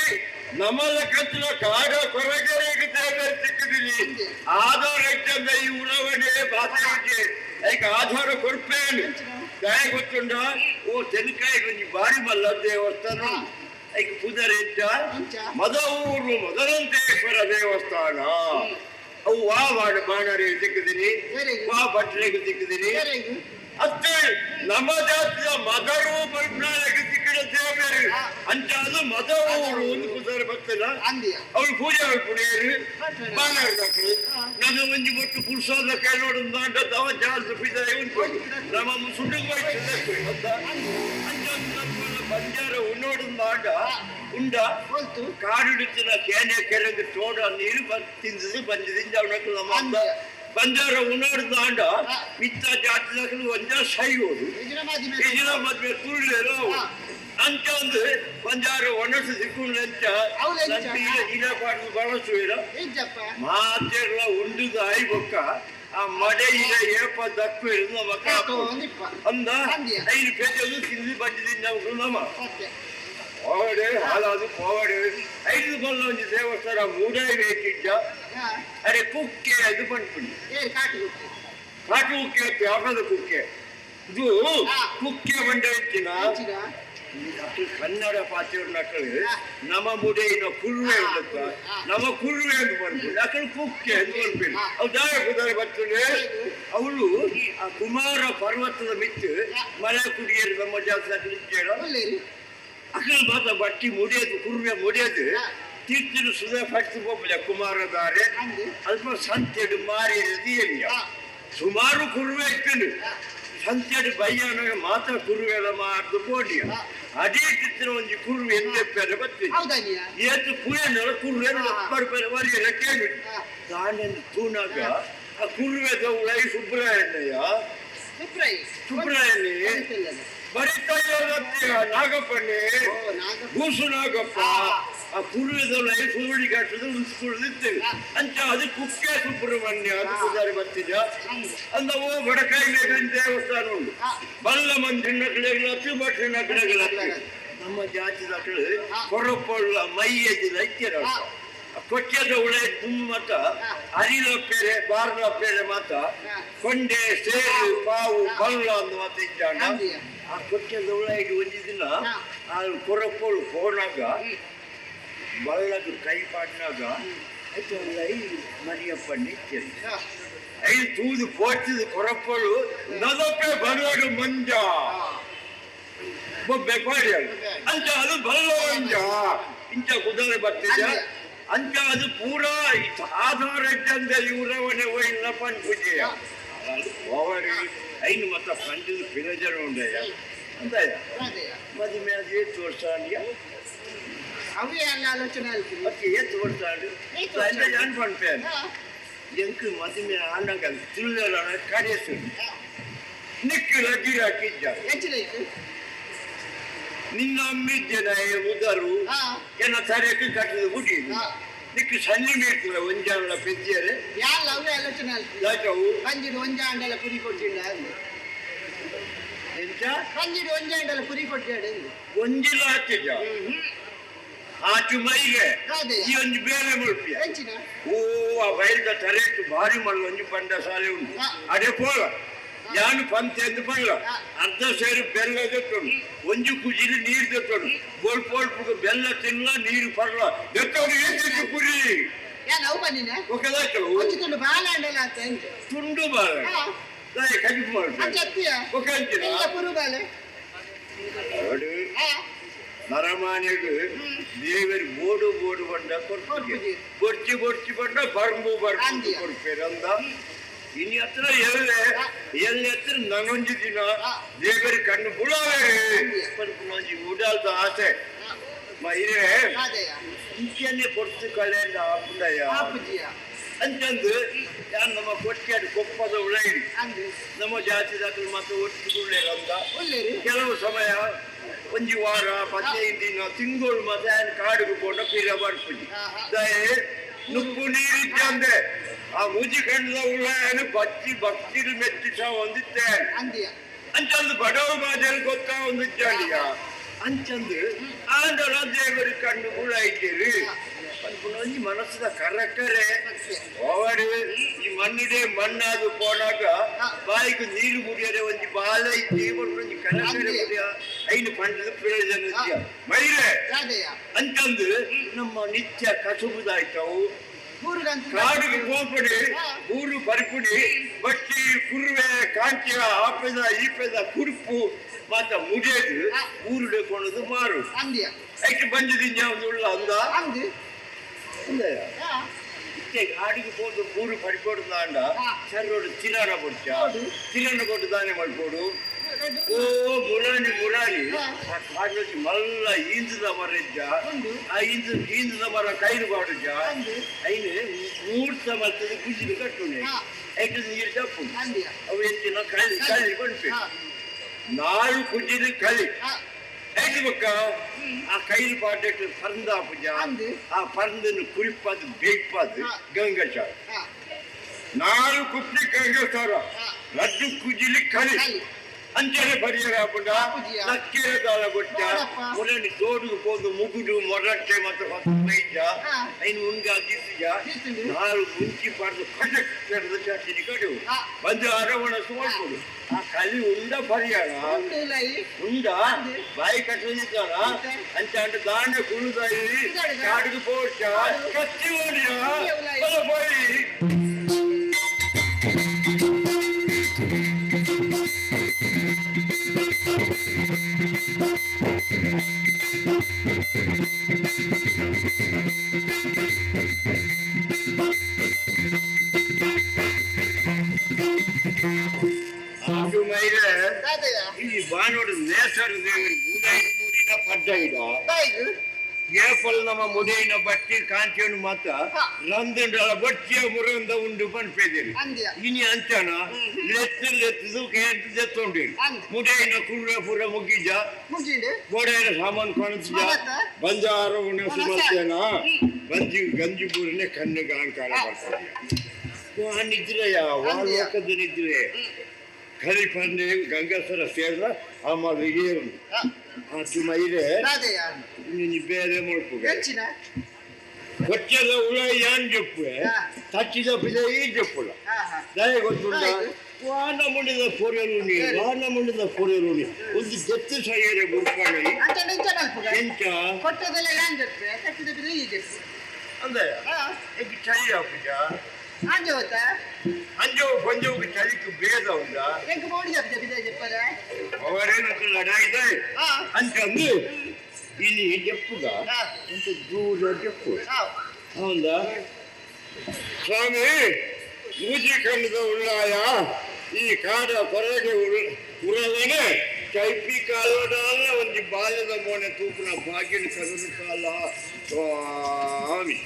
B: ನಮ್ಮಲ್ಲ ಕತ್ತಿನ ಕಾಡ ಕೊರಗರೆಗೆ ದೇವರು ಸಿಕ್ಕಿದೀನಿ ಆಧಾರ ಇಟ್ಟಂದ ಈ ಉರವಣೆ ಬಾತೆ ಐಕ ಆಧಾರ ಕೊಡ್ಪೇನು ದಯ ಗೊತ್ತುಂಡ ಓ ತೆನಕಾಯಿ ಒಂಜಿ ಬಾರಿ ಮಲ್ಲ ದೇವಸ್ಥಾನ ಐಕ್ ಪುದರ್ ಎಂಚ ಮದವೂರು ಮದರಂತೇಶ್ವರ ದೇವಸ್ಥಾನ. ಅವು ವಾ ವಾಡ ಬಾಣರಿಗೆ ಸಿಕ್ಕಿದೀನಿ ವಾ ಭಟ್ರಿಗೆ ಸಿಕ್ಕಿದೀನಿ ಅತ್ತೆ ನಮ್ಮ ಜಾತಿಯ ಮದರು ಪಲ್ಪನಾಳಕ್ಕೆ ಸಿಕ್ಕಿದ ದೇವರು ಅಂಚಾದ ಮದವೂರು ಒಂದು ಪುದರ್ ಭಕ್ತನ ಅವಳು ಪೂಜೆ ಪುಣಿಯರು ಬಾಣರು ನನ್ನ ಒಂಜಿ ಬೊಟ್ಟು ಪುರುಷಾದ ಕೈ ನೋಡು ದವ ಜಾಸ್ತಿ ಪಿದಾಯ ಉಂಟು ನಮ್ಮ ಸುಂಡುಗ ಬಂಜಾರ ಉನ್ನೋಡು ನಾಡ ಉಂಡ ಕಾಡುಡಿತ್ತಿನ ಕೇನೆ ಕೆರೆಗೆ ತೋಡ ನೀರು ತಿಂದದು ಬಂದಿದಿಂದ ಅವನಕ್ಕೆ ನಮ್ಮ ಬಂಜಾರ ಉನ್ನೋಡು ನಾಡ ಮಿತ್ತ ಜಾತಿದಾಗಲು ಒಂಜ ಸೈಯೋದು ಇಜಿನ ಮದ್ವೆ ತುಳ್ಳೆರು. ಅಂಚ ಒಂದು ಒಂಜಾರು ಒಣಸು ಸಿಕ್ಕುಂಡ
A: ಹೌದು ಎಂಚ?
B: ಇಡ ಪಾಡ್ದು ಬಳಸುವಿರ
A: ಎಂಚಪ್ಪ
B: ಮಾತೆರ್ಲ ಉಂಡುದು ಆಯಿ ಬೊಕ್ಕ ಆ ಮಡೆ ಇಡ ಏಪ ದಕ್ಕು ಇರುದು ನಮ್ಮ ಕಾಪು
A: ಒಂದಿಪ್ಪ
B: ಅಂದ
A: ಅಂದ್ಯ.
B: ಐದು ಪೇಜೆದು ತಿಂದು ಬಡ್ಡಿ ನಾವು ನಮ್ಮ
A: ಸತ್ಯ
B: ಹೋಗಡೆ ಹಾಲಾದು ಹೋಗಡೆ ಐದು ಬಲ್ಲ ಒಂದು ದೇವಸ್ಥಾನ ಮೂಡಾಯಿ ಬೇಕಿದ್ದ
A: ಹಾ
B: ಅರೆ ಕುಕ್ಕೆ ಅದು ಪಂಡ್ಪುಂಡಿ
A: ಏ ಕಾಟು ಕುಕ್ಕೆ
B: ಕಾಟು ಕುಕ್ಕೆ ಅತ್ತೆ ಆಪದ ಕುಕ್ಕೆ ಇದು ಕುಕ್ಕೆ ಬಂಡ ಇತ್ತಿನ
A: ಎಂಚಿನ
B: ಅಕ್ಲು ಕನ್ನಡ ಪಾತಿಯವ್ರ ನಮ್ಮ ಮುಡೆಯಿನ ಕುರುವೆ ಉಂಡತ್ತ ನಮ್ಮ ಕುರುವೆ ಅಂತ ಬರ್ಬೋದು ಅಕಳು ಕುಕ್ಕೆ ಅಂತ ಬರ್ಬೇಕು ಅವು ದಾಯ ಕುದಾರ ಬರ್ತದೆ ಅವಳು ಆ ಕುಮಾರ ಪರ್ವತದ ಮಿತ್ತು ಮಲೆ ಕುಡಿಯರು ನಮ್ಮ ಜಾತಿ ಅಕಳು ಇದ್ದೇಳ
A: ಒಳ್ಳೇರಿ
B: ಅಕಳು ಮಾತ್ರ ಬಟ್ಟಿ ಮುಡಿಯೋದು ಕುರುವೆ ಮುಡಿಯೋದು ತೀರ್ಥನು ಸುಧಾ ಫಟ್ತು ಪೋಪುಜ ಕುಮಾರದಾರೆ
A: ಅಂದು
B: ಅಲ್ಪ ಸಂತೆಡು ಮಾರಿ ಏರಿಯ ಸುಮಾರು ಕುರುವೆ ಇತ್ತು ಸಂತೆಡು ಬಯ್ಯನ ಮಾತ್ರ ಕುರುವೆಲ ಮಾರ್ದು ಪೋಡಿಯ ಅದೇ ಚಿತ್ರ ಒಂಜಿ ಕುರುವೆ ಎಂದೆಪ್ಪೆರೆ ಬತ್ತಿ
A: ಹೌದನಿಯ
B: ಏತು ಪುಯನಲ ಕುರುವೆ ಬರ್ಪೆರೆ ವರಿಯರ ಕೇಳಿ ತಾನೆಂದು ತೂನಾಗ ಆ ಕುರುವೆ ಉಳೈ ಸುಬ್ರಾಯಣ್ಣಯ್ಯ
A: ಸುಬ್ರಾಯಿ
B: ಸುಬ್ರಾಯಣ್ಣೆ ಬರಿತಾಯ ನಾಗಪ್ಪಣ್ಣೆ
A: ಓ ನಾಗಪ್ಪ
B: ಗೂಸು ನಾಗಪ್ಪ ಆ ಕುರುವೆದೊಳ ಸುರುಳಿ ಕಟ್ಟದ ಉಳಿಸ್ಕೊಳ್ಳಿದ್ದೇವೆ ಅಂಚ ಅದು ಕುಕ್ಕೆ ಸುಬ್ರಹ್ಮಣ್ಯ ಅದು ಪೂಜಾರಿ ಬರ್ತಿದ್ದ ಅಂದ ಓ ಬಡಕಾಯಿ ಮೇಲಿನ ದೇವಸ್ಥಾನ ಉಂಟು ಬಲ್ಲ ಮಂದಿನ ಕಡೆಗಳತ್ತು ಭಟ್ರಿನ ಕಡೆಗಳತ್ತು ನಮ್ಮ ಜಾತಿದ ಕಡೆ ಕೊರಪೊಳ್ಳ ಮೈಯದಿಲ್ಲ ಇತ್ತೀರ ಕೊಚ್ಚದ ಉಳೆ ತುಂಬ ಅರಿಲ ಪೇರೆ ಬಾರ್ಲ ಪೇರೆ ಮಾತ ಕೊಂಡೆ ಸೇರು ಪಾವು ಬಲ್ಲ ಅಂದು ಮಾತ ಇದ್ದಾಣ ಆ ಕೊಚ್ಚದ ಉಳೆ ಒಂದು ದಿನ ಆ ಕೊರಪೊಳ್ಳು ಹೋನಾಗ ಬಳ್ಳದು ಕೈ ಪಾಡ್ನಾಗ ಆಯ್ತು ಉಳೈ ಮರಿಯಪ್ಪಣ್ಣಿ ಇತ್ತೀರಿ ಐದು ತೂದು ಪೋಚಿದ ಕೊರಪೊಳ್ಳು ನದಪ್ಪೆ ಬರಡು ಮಂಜ ಬೊಬ್ಬೆ ಪಾಡ್ಯಾಳು ಅಂತ ಅದು ಬಲ್ಲ ಮಂಜ ಇಂಚ ಕುದುರೆ ಬರ್ತಿದ್ದ ಅಂತ ಅದು ಪೂರಾ ಆಧಾರ ಇದ್ದಂತೆ ಇವರವನೇ ಒಯ್ಯಿನ ಪಂಪುಜೆಯ ಅವರು ಐನು ಮತ್ತ ಪಂಚದ ಪಿರಜನ ಉಂಡಯ್ಯ ಅಂದಯ್ಯ
A: ಅದೇಯ
B: ಮದುವೆ ಅದು ಏತು ವರ್ಷ ಅಂದ್ಯ
A: ಅವೇ ಎಲ್ಲ ಆಲೋಚನೆ ಆಲ್ತೀನಿ
B: ಮತ್ತೆ ಏತು ವರ್ಷ ಅಂಡು
A: ಏತ್ ವರ್ಷ?
B: ನಾನು ಪಂಪೇನು ಎಂಕ್ ಮದುವೆ ಆನಾಗ ತಿರುಗಲ ಕಡೆಸು ನಿಕ್ಕು ರಜಿ ಹಾಕಿದ್ದ
A: ಎಂಚಿನ ಇತ್ತು
B: ನಿನ್ನ ಅಮ್ಮಿದ್ದೆನ ಉದರು
A: ಹಾ
B: ಎನ್ನ ತರಕ್ಕೆ ಕಟ್ಟಿದ ಗುಡಿ ನಿಕ್ಕು ಸನ್ನಿ ಮೀರ್ತದೆ ಒಂಜಾಳ ಪೆದ್ದಿಯರೆ
A: ಯಾಲ್ಲ ಅವೇ ಆಲೋಚನೆ ಆಲ್ತೀನಿ
B: ಯಾಕವು
A: ಬಂಜಿಡು ಒಂಜೆ ಅಂಡಲ ಪುರಿ ಕೊಟ್ಟಿಲ್ಲ ಅಂದು
B: ಎಂಚ
A: ಬಂಜಿಡು ಒಂಜೆ ಅಂಡಲ ಪುರಿ ಕೊಟ್ಟಿಯಾಡ ಅಂದು
B: ಒಂಜಿಲ ಹಾಕಿದ್ದ ಆಚು ಮೈಗೆ
A: ಅದೇಯ
B: ಈ ಒಂಜಿ ಬೇರೆ ಮುಲ್ಪಿಯ
A: ಎಂಚಿನ
B: ಓ ಆ ಬಯಲ್ದ ತರೇಟು ಭಾರಿ ಮಲ್ಲ ಒಂಜಿ ಪಂಡ ಶಾಲೆ ಉಂಟು ಅಡೆ ಪೋಲ ಯಾನು ಪಂತೆ ಅಂತ ಪಂಡ ಅರ್ಧ ಸೇರು ಬೆಲ್ಲ ದೆತ್ತೋಡು ಒಂಜಿ ಕುಜಿಲಿ ನೀರು ದೆತ್ತೋಡು ಬೋಲ್ ಪೋಲ್ಪುಗ ಬೆಲ್ಲ ತಿನ್ನಲ ನೀರು ಪರ್ಲ ದೆತ್ತೋಡು ಏತಿತ್ತು ಪುರಿ
A: ಯಾನ್ ಅವು ಬನ್ನಿನ
B: ఒకదాಚು
A: ಒಂಜಿ ತುಂಡು ಬಾಲ ಅಂಡಲ ಆತ ಅಂದು
B: ತುಂಡು ಬಾಲ
A: ಹಾ
B: ಕಜಿಪು ಮಾಡ್ತಾರೆ
A: ಅಂಚ ಅತ್ತಿಯ
B: ఒక ಅಂಚಿನ
A: ಎಲ್ಲ ಪುರು ಬಾಲೆ
B: ನೋಡು
A: ಹಾ
B: ನರಮಾನಿಗೆ ದೇವರು ಬೋಡು ಬೋಡು ಬಂಡ ಕೊಡ್ಪುಜಿ
A: ಕೊಡ್ಪುಜಿ.
B: ಬೊಡ್ಚಿ ಬೊಡ್ಚಿ ಬಂಡ ಬರ್ಮು ಬರ್ಮು
A: ಅಂದ್ಯ.
B: ಕೊಡ್ಪೇರು ಅಂದ ಇನಿ ಹತ್ರ ಎಲ್ಲೆ ಎಲ್ಲೆ ಹತ್ರ ನನೊಂಜಿ ದಿನ ದೇವರ ಕಣ್ಣು ಬುಳಾವೆ
A: ಅಂದ್ಯ.
B: ಒಂಜಿ ಉಡಾಲ್ದ ಆಸೆ ಮೈರೆ
A: ಅದೇಯ
B: ಇಂಚನೆ ಪೊರ್ತು ಕಳೆಂದ ಆಪುಂಡಯ್ಯ
A: ಆಪುಜಿಯ
B: ಅಂತಂದು ಯಾನ್ ನಮ್ಮ ಕೊಟ್ಟಿಯಾಡು ಕೊಪ್ಪದ ಉಳೈರಿ
A: ಅಂದು
B: ನಮ್ಮ ಜಾತಿದಾಕಲು ಮಾತ್ರ ಒಟ್ಟು ಅಂದ
A: ಒಳ್ಳೇರಿ
B: ಕೆಲವು ಸಮಯ ಒಂಜಿ ವಾರ 15 ದಿನ ತಿಂಗಳು ಮಾತ್ರ ఆయన ಕಾಡಿಗೆ ಪೋಂಡ ಪೀರ ಬರ್ಪುಜಿ
A: ಆಹಾ.
B: ದಯೆ ನುಪ್ಪು ನೀರಿದ್ದಂದೆ ಆ ಮುಜಿ ಕಂಡದ ಉಳ್ಳಾಯನು ಬಚ್ಚಿ ಭಕ್ತಿರು ಮೆಚ್ಚಿಸ ಹೊಂದಿತ್ತೆ
A: ಅಂದಿಯ
B: ಅಂಚಂದು ಬಡವ ಮಾದರಿ ಗೊತ್ತಾ ಹೊಂದಿದ್ದಾಳಿಯ ಅಂಚಂದು ಆಂಡಲ ದೇವರು ಕಣ್ಣು ಕೂಡ ಇದ್ದೀರಿ ಒಂಜಿ ಮನಸ್ಸಿನ ಕರಕರೆ ಓವಡು ಈ ಮಣ್ಣಿಡೆ ಮಣ್ಣಾದು ಪೋನಾಗ ಬಾಯಿಗೆ ನೀರು ಕುಡಿಯರೆ ಒಂಜಿ ಬಾಲ ಇದ್ದಿ ಒಂಜಿ ಕರಕರೆ ಕುಡಿಯ ಐನು ಪಂಡದ ಪ್ರಯೋಜನ ಇದ್ಯ. ಮೈರೆ
A: ಅದೇಯ
B: ಅಂತಂದು ನಮ್ಮ ನಿತ್ಯ ಕಸುಬುದಾಯ್ತವು
A: ಊರುಗಂತ
B: ಕಾಡಿಗೆ ಕೋಪಡಿ ಊರು ಪರಿಪುಡಿ ಬಟ್ಟಿ ಕುರುವೆ ಕಾಂಚಿಯ ಆಪೆದ ಈಪೆದ ಕುರುಪು ಮಾತ ಮುಡಿಯದು ಊರುಡೆ ಕೊಣದು ಮಾರು
A: ಅಂದಿಯ
B: ಐಕ್ ಬಂದಿದ್ದೀನಿ ಯಾವ್ದು ಉಳ್ಳ ಅಂದ
A: ಅಂದು
B: ಅಂದಯ್ಯ
A: ಹಾ
B: ಇತ್ತೆ ಕಾಡಿಗೆ ಹೋದು ಊರು ಪರಿಪೊಡು ತಾಂಡ ಸರೋಡು ತಿರಾಣ ಕೊಡ್ಚ
A: ಹೌದು.
B: ತಿರಾಣ ಕೊಟ್ಟು ದಾನೆ ಮಾಡ್ಕೊಡು ಓ ಮುರಾಣಿ ಮುರಾಣಿ ಆ ಕಾಡಿನಲ್ಲಿ ಮಲ್ಲ ಈಂದದ ಮರ ಇದ್ದ
A: ಉಂಡು.
B: ಆ ಈಂದ ಈಂದದ ಮರ ಕೈರು ಬಾಡುಜ
A: ಅಂದು.
B: ಐನು ಮೂರ್ತ ಮರ್ತದ ಕುಜಿಲು ಕಟ್ಟುನೆ
A: ಹಾ.
B: ಐಟು ನೀರು ತಪ್ಪು
A: ಅಂದಿಯ
B: ಅವು ಎಂಚಿನ ಕಳ್ಳಿ ಕಳ್ಳಿ ಬಂಡ್ಪೆ
A: ಹಾ
B: ನಾರು ಕುಜಿಲು ಕಳ್ಳಿ
A: ಹಾ
B: ಐದು ಬೊಕ್ಕ ಆ ಕೈಲು ಪಾಟೆಟ್ ಪರ್ಂದ ಪೂಜಾ
A: ಅಂದು.
B: ಆ ಪರ್ಂದನ್ನು ಕುರಿಪಾದು ಬೇಯ್ಪಾದು ಗಂಗಾಚಾರ ನಾರು ಕುಪ್ಪಿ ಗಂಗಾಚಾರ ರಡ್ಡು ಕುಜಿಲಿ ಕಲಿ
A: ಕಲಿ.
B: ಅಂಚನೆ ಪರಿಹಾರ ಆಪುಂಡ
A: ಪೂಜೆಯ.
B: ಲಕ್ಕೆರೆ ದಾಲ ಕೊಟ್ಟ
A: ನೋಡಪ್ಪ.
B: ಮೊರನಿ ತೋಡುಗು ಪೋದು ಮುಗುಡು ಮೊರಟ್ಟೆ ಮತ್ತು ಹೊತ್ತು ಮೈಜ ಐನು ಉಂಗ ದಿಸುಜ
A: ದಿಸುಂಡು.
B: ನಾರು ಮುಂಚಿ ಪಾಡ್ದು ಕಟಕ್ ಕೆಡದ ಚಾಟಿನಿ ಕಡು ಬಂದು ಅರವಣ ಸುಮಾರು ಆ ಕಲಿ ಉಂಡ ಪರಿಹಾರ
A: ಉಂಡು ಲೈ
B: ಉಂಡ ಬಾಯಿ ಕಟ್ಟಲಿದ್ದಾನ ಅಂಚ ಅಂಟ ದಾಂಡ ಕುಳುದಾಯಿ
A: ಇದ್ದಾಳೆ.
B: ಕಾಡಿಗೆ ಪೋಡ್ಚ ಕತ್ತಿ ಓಡಿಯ
A: ಉಲಾಯಿ.
B: ಹೋಯಿ. ಅದು ಮೈರೆ
A: ದಾದಯ್ಯ
B: ಈ ಬಾನೋಡು ನೇಸರು ದೇವರು ಮೂಡೈನ ಮೂಡಿನ ಪಡ್ಡೈಡ
A: ಬಾಯಿಗು
B: ಏಪಲ್ ನಮ್ಮ ಮುಡೈನ ಬಟ್ಟಿ ಕಾಂಚಿಯನ್ನು ಮಾತ ನಂದುಂಡಲ ಬಟ್ಟಿಯ ಮುರಂದ ಉಂಡು ಪನ್ಪೆದಿರಿ
A: ಅಂದ್ಯ.
B: ಇನಿ ಅಂಚನ ಲೆತ್ತು ಲೆತ್ತದು ಕೇಂದ್ರ ದೆತ್ತೊಂಡಿರಿ
A: ಅಂದ್.
B: ಮುಡೈನ ಕುಳ್ಳ ಪೂರ ಮುಗಿಜ
A: ಮುಗಿಂಡು
B: ಗೋಡೆಯ ಸಾಮಾನು ಕಾಣಿಸಿದ
A: ಮಗತ್ತ?
B: ಬಂಜಾರ ಉಣಸು ಬರ್ತೇನ
A: ಹ್ಮ್.
B: ಬಂಜಿ ಗಂಜಿ ಪೂರನೆ ಕಣ್ಣು ಕಾಣ ಬರ್ತದೆ ನಿದ್ರೆಯ
A: ಅಂದ್ಯ.
B: ಲೋಕದ ನಿದ್ರೆ ಕಲಿಪಂಡೆ ಗಂಗಾಸರ ಸೇರ್ದ ಆಮೇಲೆ ಏನು ಆತು ಮೈರೆ
A: ದಾದಯ್ಯ
B: ನೀನು ಬೇರೆ ಮಲ್ಪುಗೆ
A: ಹೆಚ್ಚಿನ
B: ಕೊಚ್ಚದ ಉಳ ಏನ್ ಜಪ್ಪುವೆ ತಚ್ಚಿದ ಪಿದ ಈ ಜಪ್ಪುಲ
A: ಹಾ ಹಾ
B: ದಯ ಗೊತ್ತುಂಡ
A: ಆಯ್ತು.
B: ವಾನ ಮುಂಡಿದ ಪೊರೆರು ನೀ ವಾನ ಮುಂಡಿದ ಪೊರೆರು ನೀ ಒಂದು ಜತ್ತು ಸರಿಯರೆ ಗುರುಪಾಣಿ
A: ಅಂತ ನಿಂಚ ಮಲ್ಪುಗ
B: ಎಂಚ
A: ಕೊಟ್ಟದೆಲ್ಲ ಏನ್ ಜಪ್ಪೆ ಕಟ್ಟಿದ ಬಿದ್ರೆ ಈ ಜಪ್ಪು
B: ಅಂದಯ
A: ಹಾ
B: ಈಗ ಚಳಿ ಆಪುಜ
A: ಅಂಜೆ ಹೋತ
B: ಅಂಜವು ಪಂಜವುಗೆ ಚಳಿக்கு ಭೇದ ಉಂಡ
A: ಎಂಕ್ ಬೋಡಿ ಜಪ್ಪ ಬಿದ್ರೆ ಜಪ್ಪದ
B: ಅವರೇನು ಲಡಾಯಿದೆ
A: ಹಾ
B: ಅಂತಂದು ಇಲ್ಲಿ ಜಪ್ಪುಗ
A: ಹಾ
B: ಎಂತ ದೂರ ಜಪ್ಪು
A: ಹಾ
B: ಹೌದಾ ಸ್ವಾಮಿ ಮೂಜಿ ಖಂಡದ ಉಳ್ಳಾಯ ಈ ಕಾಡ ಹೊರಗೆ ಉರವನೆ ಚೈಪಿ ಕಾಲೋಡಲ್ಲ ಒಂದು ಬಾಲ್ಯದ ಮೋನೆ ತೂಕನ ಭಾಗ್ಯನ ಕರುಣ ಕಾಲ ಸ್ವಾಮಿ.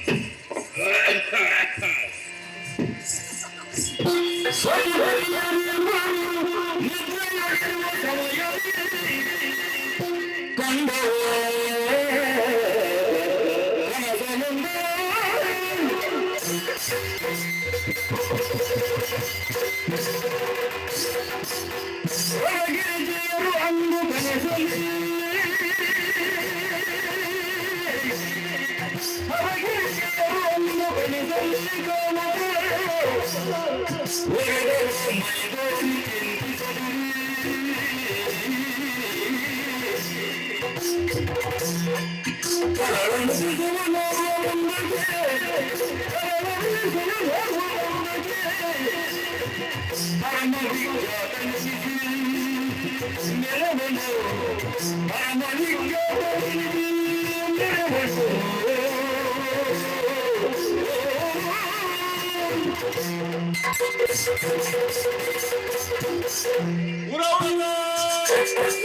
C: ಉರವಣ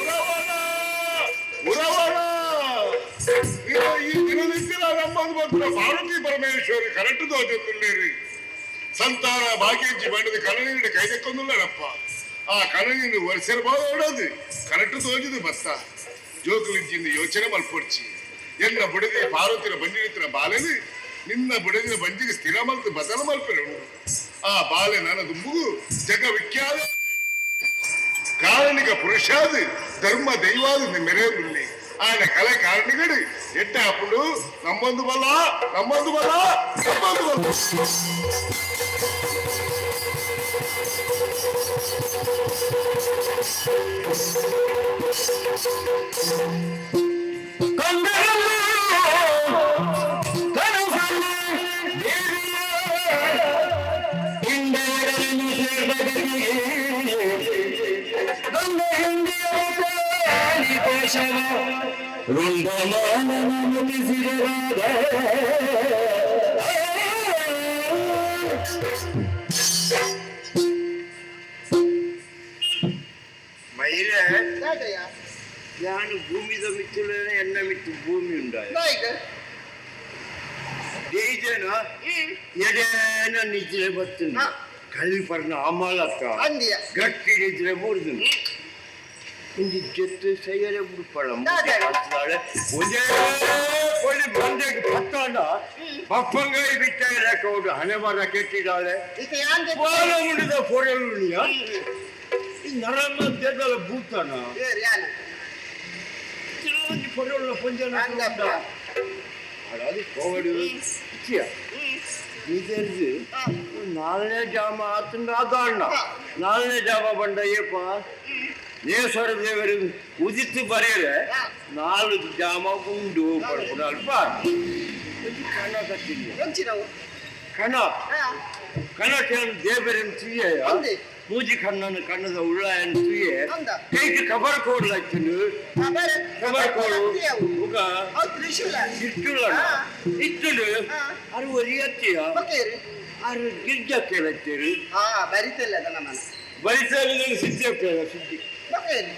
C: ಉರವಣ ಉರವಣ ನೀವು ಈ ದಿನನಿತ್ಯ ನಮ್ಮದು ಬಂದ ಪಾರ್ವತಿ ಪರಮೇಶ್ವರಿ ಕರೆಕ್ಟ್ ದೋಚುತ್ತುಳ್ಳೇರಿ ಸಂತಾನ ಭಾಗ್ಯಂಚಿ ಬಂಡದ ಕಣನೀರು ಕೈದಕ್ಕೊಂದುಲ್ಲರಪ್ಪ ಆ ಕಣನೀರು ವರ್ಷರ ಓಡೋದು ಕರೆಕ್ಟ್ ತೋಜಿದು ಬತ್ತ ಜೋಕುಲಿಂಚಿಂದ ಯೋಚನೆ ಮಲ್ಪೊಡ್ಚಿ ಎನ್ನ ಬುಡದಿ ಪಾರ್ವತಿನ ಬಂಜಿನಿತ್ತಿನ ಬಾಲೆನಿ ನಿನ್ನ ಬುಡದಿನ ಬಂಜಿಗೆ ಸ್ಥಿರ ಮಲ್ತು ಬದಲ ಮಲ್ಪೆರೆ ಉಂಡು ಆ ಬಾಲೆ ನನ್ನ ದುಂಬುಗು ಜಗ ವಿಖ್ಯಾತ ಕಾರಣಿಕ ಪುರುಷಾದಿ ಧರ್ಮ ದೈವಾದಿ ಮೆರೆಯುಲ್ಲಿ ఆయన కళ కారణికుడు ఎట్ట అప్పుడు నమ్మందు వల్ల నమ్మందు వల్ల నమ్మందు వల్ల.
B: ಮೈರೆ
A: ದಾದಯ್ಯ
B: ನಾನು ಭೂಮಿದ ಮಿತ್ತುಲನೆ ಎನ್ನ ಮಿತ್ತು ಭೂಮಿ ಉಂಡಾಯ
A: ಬಾಯಿಗು
B: ದೇಜನ ಎಡೇನ ನಿದ್ರೆ ಬರ್ತುಂಡು ಕಲಿಪರ್ನ ಅಮಲಕ್ಕ
A: ಅಂದ್ಯ
B: ಗಟ್ಟಿ ನಿದ್ರೆ ಮೂರ್ದು. ಒಂಜಿ ಜೆತ್ತು ಸೈಯರೆ ಉಡುಪಳ ಒಂದೇ ಒಳ್ಳೆ ಮಂದೆಗೆ ಪತ್ತಾಂಡ ಬಪ್ಪಂಗಾಯಿ ಬಿಟ್ಟಾಯ ಕೋಡು ಹಣೆ ಬರ ಕೆಟ್ಟಿದ್ದಾಳೆ.
A: ಇತ್ತೆ ಯಾನ್ ಜೆತ್ತು?
B: ಬಾಲ ಉಂಡಿದ ಪೊರೆಲುನಿಯ ಈ ನರಮ ದೇದಲ ಭೂತನ
A: ಏರ್ ಯಾನ್?
B: ಒಂಜಿ ಪೊರೆಲ್ಲ ಪೊಂಜನ
A: ಅಂದಪ್ಪ.
B: ಹಾಳಾದಿ ಕೋವಡು ಇಚ್ಚಿಯ ಇದೆರ್ದು ನಾಲ್ನೇ ಜಾಮ ಆತಂಡ ಅದಾಣ್ಣ ನಾಲ್ನೇ ಜಾಮ ಬಂಡ ಏಪ ನೇಶ್ವರ ದೇವರು ಉದಿತ್ತು ಬರೆಯರೆ ನಾಲ್ಕು ಜಾಮ ಉಂಡು ಪಡ್ಪುಡ ಅಲ್ಪ ಒಂಜಿ ಕಣ ಕಟ್ಟಿಲ್ಲ.
A: ಎಂಚಿನವು?
B: ಕಣ ಕಣ ಕೇಳ ದೇವರನ್ನು ತುಯ್ಯ
A: ಅಂದೆ.
B: ಮೂಜಿ ಕಣ್ಣನ್ನು ಕಣ್ಣದ ಉಳ್ಳಾಯನ್ ತುಯ್ಯೆ
A: ಅಂದ.
B: ಕೈಗೆ ಕಬರ್ ಕೋಡ್ಲಾಗ್ತೀನಿ.
A: ಕಬರ್.
B: ಕಬರ್ ಕೋಡು
A: ಅವು
B: ಉಗ
A: ಅವು ತ್ರಿಶೂಲ.
B: ಇಟ್ಟುಲ್ಲ ಇಟ್ಟುಂಡು ಅರು ಒರಿಯತ್ತಿಯ
A: ಬೊಕ್ಕೇರು.
B: ಅರು ಗಿರ್ಜ ಕೇಳತ್ತೀರಿ.
A: ಹಾ ಬರಿತಿಲ್ಲ ಅದನ್ನ ಮನ.
B: ಬರಿಸಲು ಸಿದ್ಧ ಕೇಳ ಸಿದ್ಧಿ.
A: ಬೊಕ್ಕೇರು.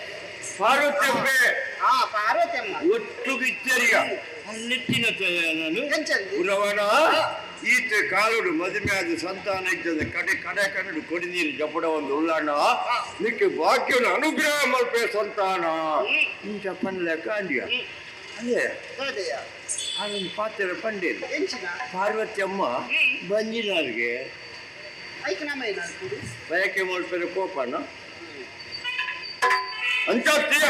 B: ಪಾರ್ವತ್ಯಂಬೆ.
A: ಹಾ ಪಾರ್ವತಮ್ಮ.
B: ಒಟ್ಟು ಇಚ್ಚರಿಯ ನೆಚ್ಚಿನ ನಾನು
A: ಎಂಚಂದಿ?
B: ಉರವಣ ಈತ ಕಾಲುಡು ಮದುವೆ ಆದ ಸಂತಾನ ಇದ್ದದ ಕಡೆ ಕಡೆ ಕನ್ನಡು ಕೊಡಿ ನೀರು ಜಪಡ ಒಂದು ಉಳ್ಳಾಣ ನಿಕ್ಕೆ ಭಾಗ್ಯನ ಅನುಗ್ರಹ ಮಲ್ಪೆ ಸಂತಾನ ಇಂಚ ಪನ್ಲೆಕ್ಕ ಅಂದ್ಯ ಅದೇ.
A: ಅದೇಯ.
B: ಆನೊಂದು ಪಾತ್ರ ಪಂಡೇರು.
A: ಎಂಚಿನ?
B: ಪಾರ್ವತಿ ಅಮ್ಮ ಬಂಜಿನಾರ್ಗೆ.
A: ಐಕ್ ನಮ ಏನಾಗ್ತದೆ?
B: ಬಯಕೆ ಮಲ್ಪೆರೆ ಕೋಪನ ಅಂಚಾಗ್ತೀಯ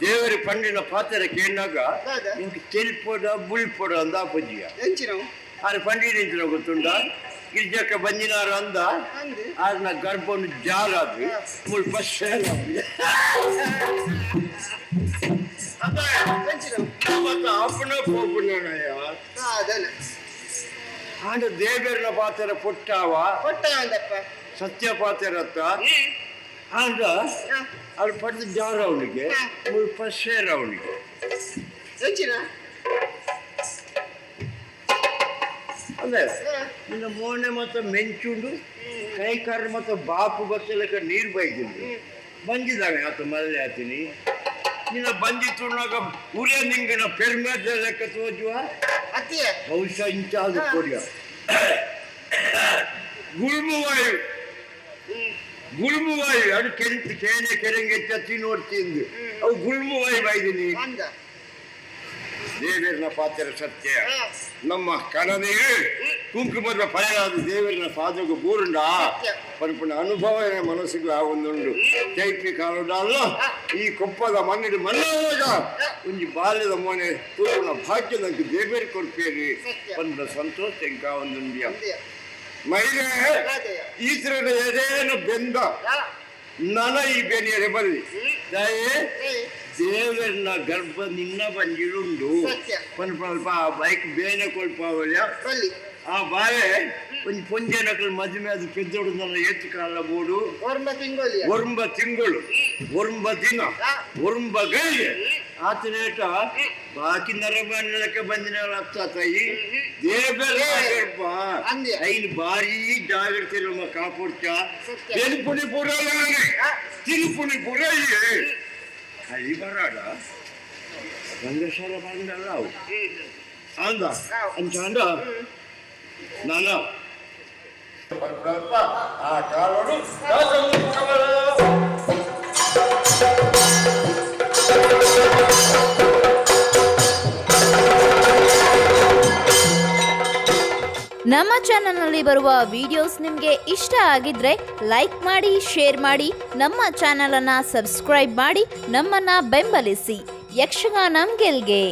B: ದೇವರಿ ಪಂಡಿನ ಪಾತ್ರ ಕೇಳಿನಾಗ
A: ಹೌದಾ?
B: ನಿಂಗೆ ತೆಲ್ಪೊಡ ಬುಳ್ಪೊಡ ಅಂದ ಅಪ್ಪಜ್ಜಿಯ.
A: ಎಂಚಿನವು?
B: ಆರು ಪಂಡಿನ ಗೊತ್ತುಂಡ ಗಿರ್ಜಕ್ಕ ಬಂಜಿನಾರ ಅಂದ.
A: ಅಂದು.
B: ಆರ್ನ ಗರ್ಭನು ಜಾರಾದು ಮುಲ್ಪ ಶೇರ.
A: ಎಂಚಿನವು?
B: ಮತ್ತೆ ಅಪ್ಪನ ಪೋಪುಣ್ಣಯ್ಯ.
A: ಹಾ ಅದನ್ನ.
B: ಆಂಡ ದೇವರನ ಪಾತ್ರ ಪುಟ್ಟಾವ.
A: ಕೊಟ್ಟ ಅಂದಪ್ಪ.
B: ಸತ್ಯ ಪಾತ್ರತ್ತ ಆಂಡ ಅಲ್ಲಿ ಪಡೆದ ಜಾರ ಅವನಿಗೆ ಮುಲ್ಪ ಶೇರ ಅವನಿಗೆ.
A: ಎಂಚಿನ?
B: ಅದೇ ನಿನ್ನ ಮೋನೆ ಮತ್ತು ಮೆಂಚುಂಡು ಕೈ ಕಾರು ಮತ್ತು ಬಾಪು ಬತ್ತಲಕ ನೀರು ಬೈದಿಂದು ಬಂದಿದ್ದಾವೆ ಆತ ಮಲ್ಲೆ ಆತೀನಿ ನಿನ್ನ ಬಂಜಿ ತುಣ್ಣಾಗ ಉರಿಯ ನಿಂಗನ ಪೆರ್ಮೆ ಲೆಕ್ಕ ತೋಜುವ.
A: ಅತ್ತಿಯ.
B: ಬಹುಶಃ ಇಂಚಾದ ಕೊಡಿಯ ಗುಲ್ಮುವಾಯು ಗುಲ್ಮುವಾಯು ಅದು ಕೆಂತ ಕೇನೆ ಕೆರೆಂಗೆ ಚಚ್ಚಿ ನೋಡ್ತಿಂದು ಅವು ಗುಲ್ಮುವಾಯು ಬೈದಿನಿ.
A: ಅಂದ.
B: ದೇವರನ ಪಾತ್ರ ಸತ್ಯ ನಮ್ಮ ಕಣನೇ ಕುಂಕುಮದ ಫಲರಾದ ದೇವರನ ಪಾದకు ಬೂರುಂಡ ಪನ್ಪುನ ಅನುಭವ ಮನಸ್ಸಿಗೆ ಆ ಒಂದುಂಡು ಚೈತ್ರಿ ಕಾಲುಂಡ ಈ ಕೊಪ್ಪದ ಮಣ್ಣಿಡು ಮಣ್ಣಾಗ ಒಂಜಿ ಬಾಲ್ಯದ ಮೋನೆ ತೂಪುನ ಭಾಗ್ಯ ನಂಗೆ ದೇವೇರಿ ಕೊಡ್ಪೇರಿ ಪನ್ಪುನ ಸಂತೋಷ ಎಂಕ ಒಂದುಂಡಿಯ.
A: ಅಂದೆಯ.
B: ಮೈರೆ
A: ಅದೇಯ.
B: ಈತರನ ಎದೇನು ಬೆಂದ ನನ ಈ ಬೆನಿಯರೆ ಬಲ್ಲಿ ದಯೆ ದೇವರನ್ನ ಗರ್ಭ ನಿನ್ನ ಬಂಜಿರುಂಡು.
A: ಸತ್ಯ.
B: ಪನ್ಪಲ್ಪ ಆ ಬೈಕ್ ಬೇನೆ ಕೊಲ್ಪಾವಲ್ಯ.
A: ಬಲ್ಲಿ.
B: ಆ ಬಾಳೆ ಒಂಜಿ ಪೊಂಜೆನಕಲ್ ಮದುವೆ ಅದು ಪೆದ್ದೊಡು ನನ್ನ ಏತು ಕಾಲ ಬೋಡು.
A: ಒರ್ಂಬ ತಿಂಗೋಲಿಯ.
B: ಒರುಂಬ ತಿಂಗಳು ಒರುಂಬ ದಿನ ಒರುಂಬ ಗಳಿಗೆ ಆತನೇಟ ಬಾಕಿ ನರಬಣ್ಣಕ್ಕೆ ಬಂದಿನ ಅರ್ಥ ತಾಯಿ ದೇವರ ಗರ್ಭ.
A: ಅಂದ್ಯ.
B: ಐನು ಭಾರೀ ಜಾಗ್ರತೆ ನಮ್ಮ ಕಾಪುಡ್ಚ.
A: ಸತ್ಯ.
B: ತೆಲುಪುಣಿ ಪುರ ತಿರುಪುಣಿ ಪುರ ಅಲ್ಲಿ ಬರಾಡ ರಂಗಶಾಲ ಬಂದಲ್ಲ ಅವು ಅಂದ ಅಂಚ ಅಂದ ನಾನ ಆ ಕಾಲೋಡು
E: ನಮ್ಮ ಚಾನೆಲ್ನಲ್ಲಿ ಬರುವ ವಿಡಿಯೋಸ್ ನಿಮಗೆ ಇಷ್ಟ ಆಗಿದ್ರೆ ಲೈಕ್ ಮಾಡಿ, ಶೇರ್ ಮಾಡಿ, ನಮ್ಮ ಚಾನಲನ್ನು ಸಬ್ಸ್ಕ್ರೈಬ್ ಮಾಡಿ, ನಮ್ಮನ್ನು ಬೆಂಬಲಿಸಿ. ಯಕ್ಷಗಾನಂ ಗೆಲ್ಗೆ.